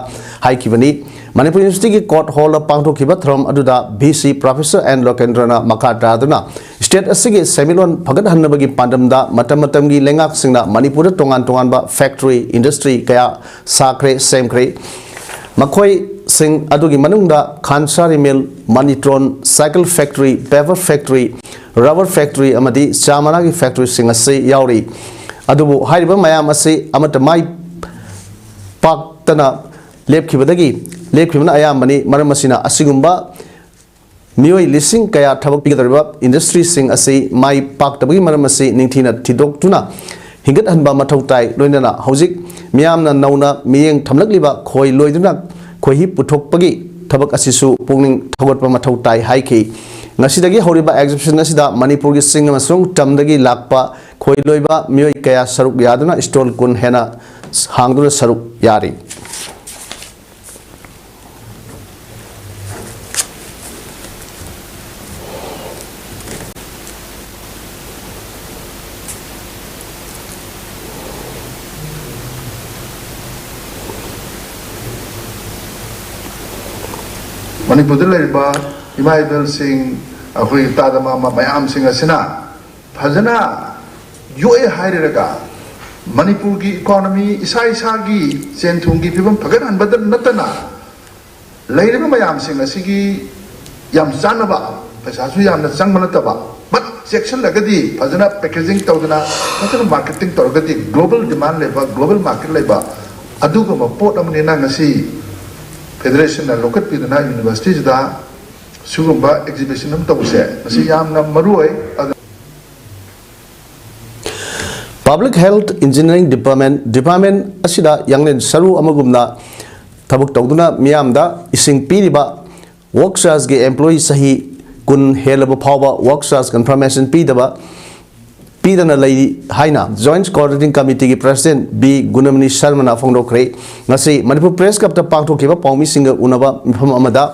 ꯍꯥꯏꯈꯤꯕꯅꯤ꯫ ꯃꯅꯤꯄꯨꯔ ꯌꯨꯅꯤꯚꯔꯁꯤꯇꯤꯒꯤ ꯀꯣꯔꯠ ꯍꯣꯜꯗ ꯄꯥꯡꯊꯣꯛꯈꯤꯕ ꯊꯧꯔꯝ ꯑꯗꯨꯗ ꯚꯤ ꯁꯤ ꯄ꯭ꯔꯣꯐꯦꯁꯔ ꯑꯦꯟ ꯂꯣꯀꯦꯟꯗ꯭ꯔꯅ ꯃꯈꯥ ꯇꯥꯗꯨꯅ ꯁ꯭ꯇꯦꯠ ꯑꯁꯤꯒꯤ ꯁꯦꯟꯃꯤꯠꯂꯣꯟ ꯐꯒꯠꯍꯟꯅꯕꯒꯤ ꯄꯥꯟꯗꯝꯗ ꯃꯇꯝ ꯃꯇꯝꯒꯤ ꯂꯩꯉꯥꯛꯁꯤꯡꯅ ꯃꯅꯤꯄꯨꯔꯗ ꯇꯣꯉꯥꯟ ꯇꯣꯉꯥꯟꯕ ꯐꯦꯛꯇꯔꯤ, ꯏꯟꯗꯁꯇ꯭ꯔꯤ ꯀꯌꯥ ꯁꯥꯈ꯭ꯔꯦ, ꯁꯦꯝꯈ꯭ꯔꯦ꯫ ꯃꯈꯣꯏꯁꯤꯡ ꯑꯗꯨꯒꯤ ꯃꯅꯨꯡꯗ ꯈꯥꯟꯁꯥꯔꯤ mill, Manitron, cycle factory, paper factory, rubber factory ꯑꯃꯗꯤ ꯆꯥ ꯃꯅꯥꯒꯤ ꯐꯦꯛꯇꯔꯤꯁꯤꯡ ꯑꯁꯤ ꯌꯥꯎꯔꯤ꯫ ꯑꯗꯨꯕꯨ ꯍꯥꯏꯔꯤꯕ ꯃꯌꯥꯝ ꯑꯁꯤ ꯑꯃꯠꯇ ꯃꯥꯏ ꯄꯥꯛꯇꯅ ꯂꯦꯞꯈꯤꯕꯗꯒꯤ ꯂꯦꯞꯈꯤꯕꯅ ꯑꯌꯥꯝꯕꯅꯤ꯫ ꯃꯔꯝ ꯑꯁꯤꯅ ꯑꯁꯤꯒꯨꯝꯕ ꯃꯤꯑꯣꯏ ꯂꯤꯁꯤꯡ ꯀꯌꯥ ꯊꯕꯛ ꯄꯤꯒꯗꯧꯔꯤꯕ ꯏꯟꯗꯁꯇ꯭ꯔꯤꯁꯤꯡ ꯑꯁꯤ ꯃꯥꯏ ꯄꯥꯛꯇꯕꯒꯤ ꯃꯔꯝ ꯑꯁꯤ ꯅꯤꯡꯊꯤꯅ ꯊꯤꯗꯣꯛꯇꯨꯅ ꯍꯤꯡꯒꯠꯍꯟꯕ ꯃꯊꯧ ꯇꯥꯏ꯫ ꯂꯣꯏꯅꯅ ꯍꯧꯖꯤꯛ ꯃꯤꯌꯥꯝꯅ ꯅꯧꯅ ꯃꯤꯠꯌꯦꯡ ꯊꯝꯂꯛꯂꯤꯕ ꯈꯣꯏ ꯂꯣꯏꯗꯨꯅ ꯈꯣꯏꯍꯤ ꯄꯨꯊꯣꯛꯄꯒꯤ ꯊꯕꯛ ꯑꯁꯤꯁꯨ ꯄꯨꯛꯅꯤꯡ ꯊꯧꯒꯠꯄ ꯃꯊꯧ ꯇꯥꯏ ꯍꯥꯏꯈꯤ꯫ ꯉꯁꯤꯗꯒꯤ ꯍꯧꯔꯤꯕ ꯑꯦꯛꯖꯤꯕꯤꯁꯟ ꯑꯁꯤꯗ ꯃꯅꯤꯄꯨꯔꯒꯤ ꯆꯤꯡ ꯑꯃꯁꯨꯡ ꯇꯝꯗꯒꯤ ꯂꯥꯛꯄ ꯈꯣꯏ ꯂꯣꯏꯕ ꯃꯤꯑꯣꯏ ꯀꯌꯥ ꯁꯔꯨꯛ ꯌꯥꯗꯨꯅ ꯁ꯭ꯇꯣꯜ ꯀꯨꯟ ꯍꯦꯟꯅ ꯍꯥꯡꯗꯨꯅ ꯁꯔꯨꯛ ꯌꯥꯔꯤ꯫ ꯃꯅꯤꯄꯨꯔꯗ ꯂꯩꯔꯤꯕ ꯏꯃꯥ ꯏꯕꯦꯜꯁꯤꯡ, ꯑꯩꯈꯣꯏꯒꯤ ꯇꯥꯗ ꯃꯥꯃ ꯃꯌꯥꯝꯁꯤꯡ ꯑꯁꯤꯅ ꯐꯖꯅ ꯌꯣꯛꯑꯦ ꯍꯥꯏꯔꯒ ꯃꯅꯤꯄꯨꯔꯒꯤ ꯏꯀꯣꯅꯣꯃꯤ, ꯏꯁꯥ ꯏꯁꯥꯒꯤ ꯁꯦꯟ ꯊꯨꯝꯒꯤ ꯐꯤꯕꯝ ꯐꯒꯠꯍꯟꯕꯗ ꯅꯠꯇꯅ, ꯂꯩꯔꯤꯕ ꯃꯌꯥꯝꯁꯤꯡ ꯑꯁꯤꯒꯤ ꯌꯥꯝ ꯆꯥꯟꯅꯕ, ꯄꯩꯁꯥꯁꯨ ꯌꯥꯝꯅ ꯆꯪꯕ ꯅꯠꯇꯕ, ꯕꯠ ꯆꯦꯛꯁꯤꯜꯂꯒꯗꯤ ꯐꯖꯅ ꯄꯦꯀꯦꯖꯤꯡ ꯇꯧꯗꯅ, ꯐꯖꯅ ꯃꯥꯔꯀꯦꯇꯤꯡ ꯇꯧꯔꯒꯗꯤ, ꯒ꯭ꯂꯣꯕꯦꯜ ꯗꯤꯃꯥꯟ ꯂꯩꯕ, ꯒ꯭ꯂꯣꯕꯦꯜ ꯃꯥꯔꯀꯦꯠ ꯂꯩꯕ ꯑꯗꯨꯒꯨꯝꯕ ꯄꯣꯠ ꯑꯃꯅꯤꯅ ꯉꯁꯤ ꯐꯦꯗꯔꯦꯁꯟꯅ ꯂꯧꯈꯠꯄꯤꯗꯨꯅ ꯌꯨꯅꯤꯚꯔꯁꯤꯇꯤꯁꯤꯗ ꯁꯤꯒꯨꯝꯕ ꯑꯦꯛꯖꯤꯕꯤꯁꯟ ꯑꯃ ꯇꯧꯕꯁꯦ ꯃꯁꯤ ꯌꯥꯝꯅ ꯃꯔꯨ ꯑꯣꯏ꯫ ꯑꯗꯨ Public Health Engineering Department, department ꯑꯁꯤꯗ ꯌꯥꯡꯂꯦꯟ ꯁꯔꯨ ꯑꯃꯒꯨꯝꯅ ꯊꯕꯛ ꯇꯧꯗꯨꯅ ꯃꯤꯌꯥꯝꯗ ꯏꯁꯤꯡ ꯄꯤꯔꯤꯕ ꯋꯔꯛ ꯆꯥꯔꯖꯀꯤ ꯑꯦꯝꯄ꯭ꯂꯣꯌꯤ ꯆꯍꯤ ꯀꯨꯟ ꯍꯦꯜꯂꯕ ꯐꯥꯎꯕ ꯋꯔꯛ ꯆꯥꯔꯖ ꯀꯟꯐꯔꯃꯦꯁꯟ ꯄꯤꯗꯕ ꯄꯤꯗꯅ ꯂꯩꯔꯤ ꯍꯥꯏꯅ ꯖꯣꯏꯟꯠ ꯀꯣꯑꯣꯔꯗꯤꯅꯦꯇꯤꯡ ꯀꯃꯤꯇꯤꯒꯤ ꯄ꯭ꯔꯁꯤꯗꯦꯟꯠ ꯕꯤ ꯒꯨꯅꯃꯅꯤ ꯁꯔꯃꯅ ꯐꯣꯡꯗꯣꯛꯈ꯭ꯔꯦ꯫ ꯉꯁꯤ ꯃꯅꯤꯄꯨꯔ ꯄ꯭ꯔꯦꯁ ꯀ꯭ꯂꯕꯇ ꯄꯥꯡꯊꯣꯛꯈꯤꯕ ꯄꯥꯎꯃꯤꯁꯤꯡꯒ ꯎꯅꯕ ꯃꯤꯐꯝ ꯑꯃꯗ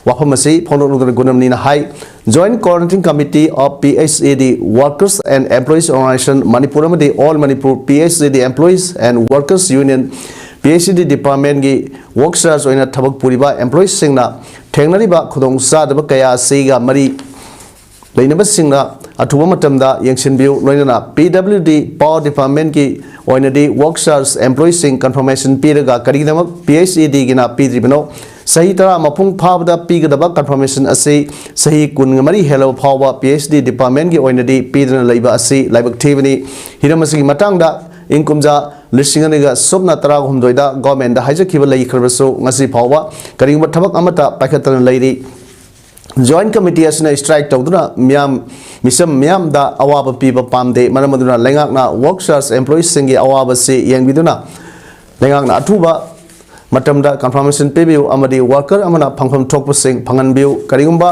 ꯋꯥꯐꯝ ꯑꯁꯤ ꯐꯣꯡꯗꯣꯛꯂꯗꯨꯅ ꯒꯨꯅꯃꯅꯤꯅ ꯍꯥꯏ, Joint Coordinating Committee of P H E D Workers and Employees Organization Manipur ꯑꯃꯗꯤ All Manipur P H E D Employees and Workers Union, P H E D departmentꯀꯤ work charge ꯑꯣꯏꯅ ꯊꯕꯛ ꯄꯨꯔꯤꯕ ꯑꯦꯝꯄ꯭ꯂꯣꯌꯤꯁꯤꯡꯅ ꯊꯦꯡꯅꯔꯤꯕ ꯈꯨꯗꯣꯡꯆꯥꯗꯕ ꯀꯌꯥ ꯑꯁꯤꯒ ꯃꯔꯤ ꯂꯩꯅꯕꯁꯤꯡꯅ ꯑꯊꯨꯕ ꯃꯇꯝꯗ ꯌꯦꯡꯁꯤꯟꯕꯤꯌꯨ꯫ ꯂꯣꯏꯅꯅ P W D Power Departmentꯀꯤ ꯑꯣꯏꯅꯗꯤ ꯋꯔꯛ ꯆꯥꯔꯖ ꯑꯦꯝꯄ꯭ꯂꯣꯌꯤꯁꯤꯡ ꯀꯟꯐꯔꯃꯦꯁꯟ ꯄꯤꯔꯒ ꯀꯔꯤꯒꯤꯗꯃꯛ P H E Dꯒꯤꯅ ꯄꯤꯗ꯭ꯔꯤꯕꯅꯣ? ꯆꯍꯤ ꯇꯔꯥ ꯃꯄꯨꯡ ꯐꯥꯕꯗ ꯄꯤꯒꯗꯕ ꯀꯟꯐꯔꯃꯦꯁꯟ ꯑꯁꯤ ꯆꯍꯤ ꯀꯨꯟꯃꯔꯤ ꯍꯦꯜꯂꯕ ꯐꯥꯎꯕ P H E D departmentꯀꯤ ꯑꯣꯏꯅꯗꯤ ꯄꯤꯗꯅ ꯂꯩꯕ ꯑꯁꯤ ꯂꯥꯏꯕꯛ ꯊꯤꯕꯅꯤ꯫ ꯍꯤꯔꯝ ꯑꯁꯤꯒꯤ ꯃꯇꯥꯡꯗ ꯏꯪ ꯀꯨꯝꯖꯥ ꯂꯤꯁꯤꯡ ꯑꯅꯤꯒ ꯁꯨꯞꯅ ꯇꯔꯥꯍꯨꯝꯗꯣꯏꯗ ꯒꯣꯔꯃꯦꯟꯗ ꯍꯥꯏꯖꯈꯤꯕ ꯂꯩꯈ꯭ꯔꯕꯁꯨ ꯉꯁꯤ ꯐꯥꯎꯕ ꯀꯔꯤꯒꯨꯝꯕ ꯊꯕꯛ ꯑꯃꯠꯇ ꯄꯥꯏꯈꯠꯇꯅ ꯂꯩꯔꯤ꯫ ꯖꯣꯏꯟꯠ ꯀꯃꯤꯇꯤ ꯑꯁꯤꯅ ꯁ꯭ꯇ꯭ꯔꯥꯏꯛ ꯇꯧꯗꯨꯅ ꯃꯤꯌꯥꯝ, ꯃꯤꯆꯝ ꯃꯤꯌꯥꯝꯗ ꯑꯋꯥꯕ ꯄꯤꯕ ꯄꯥꯝꯗꯦ꯫ ꯃꯔꯝ ꯑꯗꯨꯅ ꯂꯩꯉꯥꯛꯅ ꯋꯔꯛ ꯆꯥꯔꯖ ꯑꯦꯝꯄ꯭ꯂꯣꯌꯤꯁꯤꯡꯒꯤ ꯑꯋꯥꯕꯁꯤ ꯌꯦꯡꯕꯤꯗꯨꯅ ꯂꯩꯉꯥꯛꯅ ꯑꯊꯨꯕ ꯃꯇꯝꯗ ꯀꯟꯐꯔꯃꯦꯁꯟ ꯄꯤꯕꯤꯌꯨ ꯑꯃꯗꯤ ꯋꯔꯀꯔ ꯑꯃꯅ ꯐꯪꯐꯝ ꯊꯣꯛꯄꯁꯤꯡ ꯐꯪꯍꯟꯕꯤꯌꯨ꯫ ꯀꯔꯤꯒꯨꯝꯕ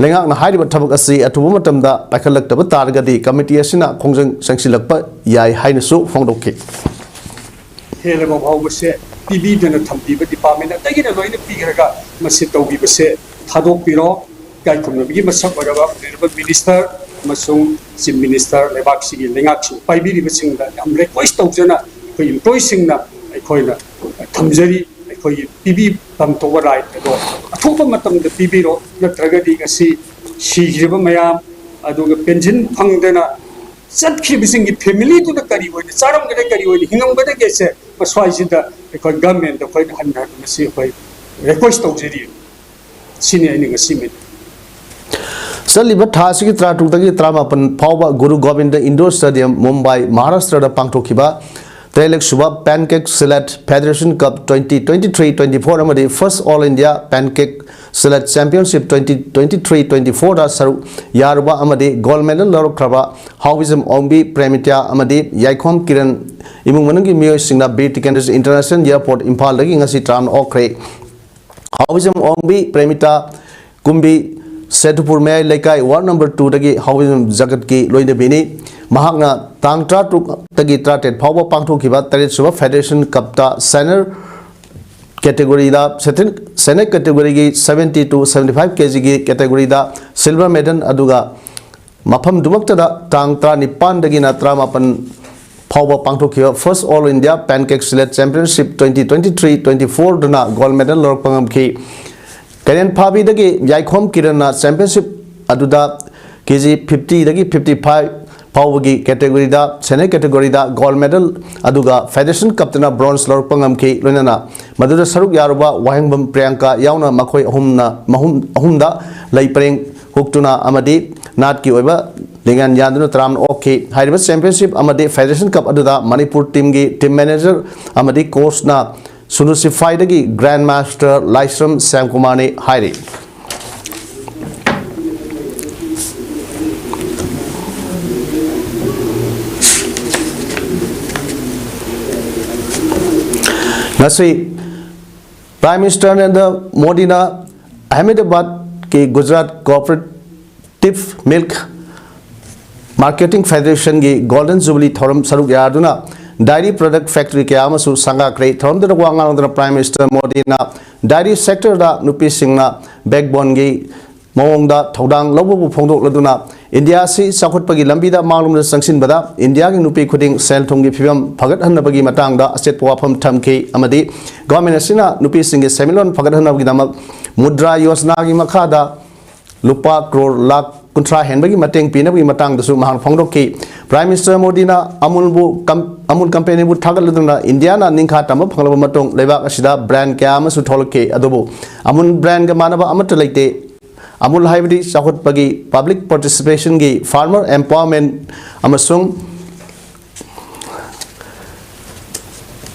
ꯂꯩꯉꯥꯛꯅ ꯍꯥꯏꯔꯤꯕ ꯊꯕꯛ ꯑꯁꯤ ꯑꯊꯨꯕ ꯃꯇꯝꯗ ꯄꯥꯏꯈꯠꯂꯛꯇꯕ ꯇꯥꯔꯒꯗꯤ ꯀꯃꯤꯇꯤ ꯑꯁꯤꯅ ꯈꯣꯡꯖꯪ ꯆꯪꯁꯤꯜꯂꯛꯄ ꯌꯥꯏ ꯍꯥꯏꯅꯁꯨ ꯐꯣꯡꯗꯣꯛꯈꯤ꯫ ꯍꯦꯜꯂꯕ ꯐꯥꯎꯕꯁꯦ ꯄꯤꯕꯤꯗꯅ ꯊꯝꯕꯤꯕ ꯗꯤꯄꯥꯔꯠꯃꯦꯟ ꯑꯇꯩꯒꯤꯅ ꯂꯣꯏꯅ ꯄꯤꯈ꯭ꯔꯒ ꯃꯁꯤ ꯇꯧꯕꯤꯕꯁꯦ ꯊꯥꯗꯣꯛꯄꯤꯔꯣ꯫ ꯏꯀꯥꯏ ꯈꯨꯝꯅꯕꯒꯤ ꯃꯁꯛ ꯑꯣꯏꯔꯕ ꯑꯣꯅꯔꯦꯕꯜ ꯃꯤꯅꯤꯁꯇꯔ ꯑꯃꯁꯨꯡ ꯆꯤꯐ ꯃꯤꯅꯤꯁꯇꯔ, ꯂꯩꯕꯥꯛꯁꯤꯒꯤ ꯂꯩꯉꯥꯛꯁꯤꯡ ꯄꯥꯏꯕꯤꯔꯤꯕꯁꯤꯡꯗ ꯌꯥꯝ ꯔꯤꯀ꯭ꯋꯦꯁ ꯇꯧꯖꯅ ꯑꯩꯈꯣꯏ ꯏꯝꯄ꯭ꯂꯣꯌꯤꯁꯤꯡꯅ ꯑꯩꯈꯣꯏꯅ ꯊꯝꯖꯔꯤ꯫ ꯑꯩꯈꯣꯏꯒꯤ ꯄꯤꯕꯤꯐꯝ ꯊꯣꯛꯄ ꯔꯥꯏꯠ ꯑꯗꯣ ꯑꯊꯨꯕ ꯃꯇꯝꯗ ꯄꯤꯕꯤꯔꯣ, ꯅꯠꯇ꯭ꯔꯒꯗꯤ ꯉꯁꯤ ꯁꯤꯈ꯭ꯔꯤꯕ ꯃꯌꯥꯝ, ꯑꯗꯨꯒ ꯄꯦꯟꯁꯤꯟ ꯐꯪꯗꯅ ꯆꯠꯈ꯭ꯔꯤꯕꯁꯤꯡꯒꯤ ꯐꯦꯃꯤꯂꯤꯗꯨꯅ ꯀꯔꯤ ꯑꯣꯏꯅ ꯆꯥꯔꯝꯒꯗꯒꯦ, ꯀꯔꯤ ꯑꯣꯏꯅ ꯍꯤꯡꯉꯝꯒꯗꯒꯦꯁꯦ ꯃꯁ꯭ꯋꯥꯏꯁꯤꯗ ꯑꯩꯈꯣꯏ ꯒꯚꯔꯟꯃꯦꯟꯠꯇ ꯑꯩꯈꯣꯏꯅ ꯍꯟꯅ ꯍꯟꯅ ꯃꯁꯤ ꯑꯩꯈꯣꯏ ꯔꯤꯀ꯭ꯋꯦꯁ ꯇꯧꯖꯔꯤ꯫ ꯁꯤꯅꯤ ꯑꯩꯅ ꯉꯁꯤ ꯃꯦ-, ꯆꯠꯂꯤꯕ ꯊꯥ ꯑꯁꯤꯒꯤ ꯇꯔꯥꯇꯔꯨꯛꯇꯒꯤ ꯇꯔꯥꯃꯥꯄꯟ ꯐꯥꯎꯕ ꯒꯨꯔꯨ ꯒꯣꯕꯤꯟꯗ ꯏꯟꯗꯣꯔ ꯁ꯭ꯇꯦꯗꯤꯌꯝ, ꯃꯨꯝꯕꯥꯏ, ꯃꯍꯥꯔꯥꯁꯇ꯭ꯔꯗ ꯄꯥꯡꯊꯣꯛꯈꯤꯕ ꯇꯔꯦꯠꯂꯛꯁꯨꯕ pencak silat federation cup twenty twenty three twenty four ꯑꯃꯗꯤ first all India pencak silat championship twenty twenty three ꯇ꯭ꯋꯦꯟꯇꯤ ꯐꯣꯔꯗ ꯁꯔꯨꯛ ꯌꯥꯔꯨꯕ ꯑꯃꯗꯤ ꯒꯣꯜꯗ ꯃꯦꯗꯜ ꯂꯧꯔꯛꯈ꯭ꯔꯕ ꯍꯥꯎꯕꯤꯖꯝ ꯑꯣꯡꯕꯤ ꯄ꯭ꯔꯦꯃꯤꯇꯥ ꯑꯃꯗꯤ ꯌꯥꯏꯈꯣꯝ ꯀꯤꯔꯟ ꯏꯃꯨꯡ ꯃꯅꯨꯡꯒꯤ ꯃꯤꯑꯣꯏꯁꯤꯡꯅ ꯕꯤꯔ ꯇꯤꯀꯦꯟꯗ꯭ꯔꯖꯤ ꯏꯟꯇꯔꯅꯦꯁꯅꯦꯜ ꯑꯦꯌꯔꯄꯣꯔꯠ ꯏꯝꯐꯥꯜꯗꯒꯤ ꯉꯁꯤ ꯇꯔꯥꯝꯅ ꯑꯣꯛꯈ꯭ꯔꯦ꯫ ꯍꯥꯎꯕꯤꯖꯝ ꯑꯣꯡꯕꯤ ꯄ꯭ꯔꯦꯃꯤꯇꯥ ꯀꯨꯝꯕꯤ ꯁꯦꯇꯨꯄꯨꯔ ꯃꯌꯥꯏ ꯂꯩꯀꯥꯏ ꯋꯥꯔꯗ ꯅꯝꯕꯔ ꯇꯨꯗꯒꯤ ꯍꯥꯎꯕꯤꯖꯝ ꯖꯒꯠꯀꯤ ꯂꯣꯏꯅꯕꯤꯅꯤ꯫ ꯃꯍꯥꯛꯅ ꯇꯥꯡ ꯇꯔꯥꯇꯔꯨꯛꯇꯒꯤ ꯇꯔꯥꯇꯔꯦꯠ ꯐꯥꯎꯕ ꯄꯥꯡꯊꯣꯛꯈꯤꯕ ꯇꯔꯦꯠꯁꯨꯕ ꯐꯦꯗꯔꯦꯁꯟ ꯀꯞꯇ ꯁꯦꯅꯤꯌꯔ ꯀꯦꯇꯦꯒꯣꯔꯤꯗ, ꯁꯦꯅꯤꯌꯔ ꯀꯦꯇꯦꯒꯣꯔꯤꯒꯤ ꯁꯕꯦꯟꯇꯤ ꯇꯨ ꯁꯕꯦꯟꯇꯤ ꯐꯥꯏꯚ ꯀꯦꯖꯤꯒꯤ ꯀꯦꯇꯦꯒꯣꯔꯤꯗ ꯁꯤꯜꯚꯔ ꯃꯦꯗꯜ, ꯑꯗꯨꯒ ꯃꯐꯝꯗꯨꯃꯛꯇꯗ ꯇꯥꯡ ꯇꯔꯥꯅꯤꯄꯥꯟꯗꯒꯤꯅ ꯇꯔꯥꯃꯥꯄꯟ ꯐꯥꯎꯕ ꯄꯥꯡꯊꯣꯛꯈꯤꯕ first all India pencak silat championship twenty twenty three ꯇ꯭ꯋꯦꯟꯇꯤ ꯐꯣꯔꯗꯨꯅ ꯒꯣꯜꯗ ꯃꯦꯗꯜ ꯂꯧꯔꯛꯄ ꯉꯝꯈꯤ꯫ ꯀꯩꯔꯦꯟꯐꯥꯕꯤꯗꯒꯤ ꯌꯥꯏꯈꯣꯝ ꯀꯤꯔꯟꯅ ꯆꯦꯝꯄꯤꯌꯟꯁꯤꯞ ꯑꯗꯨꯗ ꯀꯦꯖꯤ ꯐꯤꯐꯇꯤꯗꯒꯤ ꯐꯤꯐꯇꯤ ꯐꯥꯏꯚ ꯐꯥꯎꯕꯒꯤ ꯀꯦꯇꯦꯒꯣꯔꯤꯗ, ꯁꯦꯅꯤꯌꯔ ꯀꯦꯇꯦꯒꯣꯔꯤꯗ ꯒꯣꯜꯗ ꯃꯦꯗꯜ, ꯑꯗꯨꯒ ꯐꯦꯗꯔꯦꯁꯟ ꯀꯞꯇꯅ ꯕ꯭ꯔꯣꯟꯖ ꯂꯧꯔꯛꯄ ꯉꯝꯈꯤ꯫ ꯂꯣꯏꯅꯅ ꯃꯗꯨꯗ ꯁꯔꯨꯛ ꯌꯥꯔꯨꯕ ꯋꯥꯍꯦꯡꯕꯝ ꯄ꯭ꯔꯤꯌꯥꯡꯀꯥ ꯌꯥꯎꯅ ꯃꯈꯣꯏ ꯑꯍꯨꯝꯅ ꯃꯍꯨꯝ-, ꯑꯍꯨꯝꯗ ꯂꯩ ꯄꯔꯦꯡ ꯍꯨꯛꯇꯨꯅ ꯑꯃꯗꯤ ꯅꯥꯠꯀꯤ ꯑꯣꯏꯕ ꯂꯤꯡꯌꯥꯟ ꯌꯥꯟꯗꯨꯅ ꯇꯔꯥꯝꯅ ꯑꯣꯛꯈꯤ꯫ ꯍꯥꯏꯔꯤꯕ ꯆꯦꯝꯄꯤꯌꯟꯁꯤꯞ ꯑꯃꯗꯤ ꯐꯦꯗꯔꯦꯁꯟ ꯀꯞ ꯑꯗꯨꯗ ꯃꯅꯤꯄꯨꯔ ꯇꯤꯝꯒꯤ ꯇꯤꯝ ꯃꯦꯅꯦꯖꯔ ꯑꯃꯗꯤ ꯀꯣꯆꯅ ꯁꯨꯅꯨ ꯁꯤꯐꯥꯏꯗꯒꯤ ꯒ꯭ꯔꯥꯟꯗ ꯃꯥꯁꯇꯔ ꯂꯥꯏꯁ꯭ꯔꯝ ꯁ꯭ꯌꯥꯝꯀꯨꯃꯥꯔꯅꯤ ꯍꯥꯏꯔꯤ꯫ ꯉꯁꯤ ꯄ꯭ꯔꯥꯏꯝ ꯃꯤꯅꯤꯁꯇꯔ ꯅꯔꯦꯟꯗ꯭ꯔ ꯃꯣꯗꯤꯅ ꯑꯍꯃꯦꯗꯕꯥꯗꯀꯤ ꯒꯨꯖꯔꯥꯠ ꯀꯣꯑꯣꯄꯔꯦꯇꯤꯚ ꯃꯤꯜꯛ ꯃꯥꯔꯀꯦꯇꯤꯡ ꯐꯦꯗꯔꯦꯁꯟꯒꯤ ꯒꯣꯜꯗꯟ ꯖꯨꯕꯤꯂꯤ ꯊꯧꯔꯝ ꯁꯔꯨꯛ ꯌꯥꯗꯨꯅ ꯗꯥꯏꯔꯤ ꯄ꯭ꯔꯗꯛ ꯐꯦꯛꯇꯔꯤ ꯀꯌꯥ ꯑꯃꯁꯨ ꯁꯪꯒꯥꯈ꯭ꯔꯦ꯫ ꯊꯧꯔꯝꯗꯨꯗ ꯋꯥ ꯉꯥꯡꯗꯨꯅ ꯄ꯭ꯔꯥꯏꯝ ꯃꯤꯅꯤꯁꯇꯔ ꯃꯣꯗꯤꯅ ꯗꯥꯏꯔꯤ ꯁꯦꯛꯇꯔꯗ ꯅꯨꯄꯤꯁꯤꯡꯅ ꯕꯦꯛꯕꯣꯟꯒꯤ ꯃꯑꯣꯡꯗ ꯊꯧꯗꯥꯡ ꯂꯧꯕꯕꯨ ꯐꯣꯡꯗꯣꯛꯂꯗꯨꯅ ꯏꯟꯗꯤꯌꯥ ꯑꯁꯤ ꯆꯥꯎꯈꯠꯄꯒꯤ ꯂꯝꯕꯤꯗ ꯃꯥꯡꯂꯣꯝꯗ ꯆꯪꯁꯤꯟꯕꯗ ꯏꯟꯗꯤꯌꯥꯒꯤ ꯅꯨꯄꯤ ꯈꯨꯗꯤꯡ ꯁꯦꯜ ꯊꯨꯝꯒꯤ ꯐꯤꯕꯝ ꯐꯒꯠꯍꯟꯅꯕꯒꯤ ꯃꯇꯥꯡꯗ ꯑꯆꯦꯠꯄ ꯋꯥꯐꯝ ꯊꯝꯈꯤ ꯑꯃꯗꯤ ꯒꯣꯔꯃꯦꯟ ꯑꯁꯤꯅ ꯅꯨꯄꯤꯁꯤꯡꯒꯤ ꯁꯦꯟꯃꯤꯠꯂꯣꯟ ꯐꯒꯠꯍꯟꯅꯕꯒꯤꯗꯃꯛ ꯃꯨꯗ꯭ꯔꯥ ꯌꯣꯖꯅꯥꯒꯤ ꯃꯈꯥꯗ ꯂꯨꯄꯥ ꯀ꯭ꯔꯣꯔ ꯂꯥꯈ ꯀꯨꯟꯊ꯭ꯔꯥ ꯍꯦꯟꯕꯒꯤ ꯃꯇꯦꯡ ꯄꯤꯅꯕꯒꯤ ꯃꯇꯥꯡꯗꯁꯨ ꯃꯍꯥꯛꯅ ꯐꯣꯡꯗꯣꯛꯈꯤ꯫ Prime Minister ꯃꯣꯗꯤꯅ ꯑꯃꯨꯜꯕꯨ ꯀꯝ-, ꯑꯃꯨꯜ ꯀꯝꯄꯦꯅꯤꯕꯨ ꯊꯥꯒꯠꯂꯗꯨꯅ ꯏꯟꯗꯤꯌꯥꯅ ꯅꯤꯡꯈꯥ ꯇꯝꯕ ꯐꯪꯂꯕ ꯃꯇꯨꯡ ꯂꯩꯕꯥꯛ ꯑꯁꯤꯗ ꯕ꯭ꯔꯥꯟ ꯀꯌꯥ ꯑꯃꯁꯨ ꯊꯣꯛꯂꯛꯈꯤ, ꯑꯗꯨꯕꯨ ꯑꯃꯨꯜ ꯕ꯭ꯔꯥꯟꯒ ꯃꯥꯟꯅꯕ ꯑꯃꯠꯇ ꯂꯩꯇꯦ꯫ ꯑꯃꯨꯜ ꯍꯥꯏꯕꯗꯤ ꯆꯥꯎꯈꯠꯄꯒꯤ, ꯄꯕ꯭ꯂꯤꯛ ꯄꯥꯔꯇꯤꯁꯤꯄꯦꯁꯟꯒꯤ, ꯐꯥꯔꯃꯔ ꯑꯦꯝꯄꯥꯋꯔꯃꯦꯟ ꯑꯃꯁꯨꯡ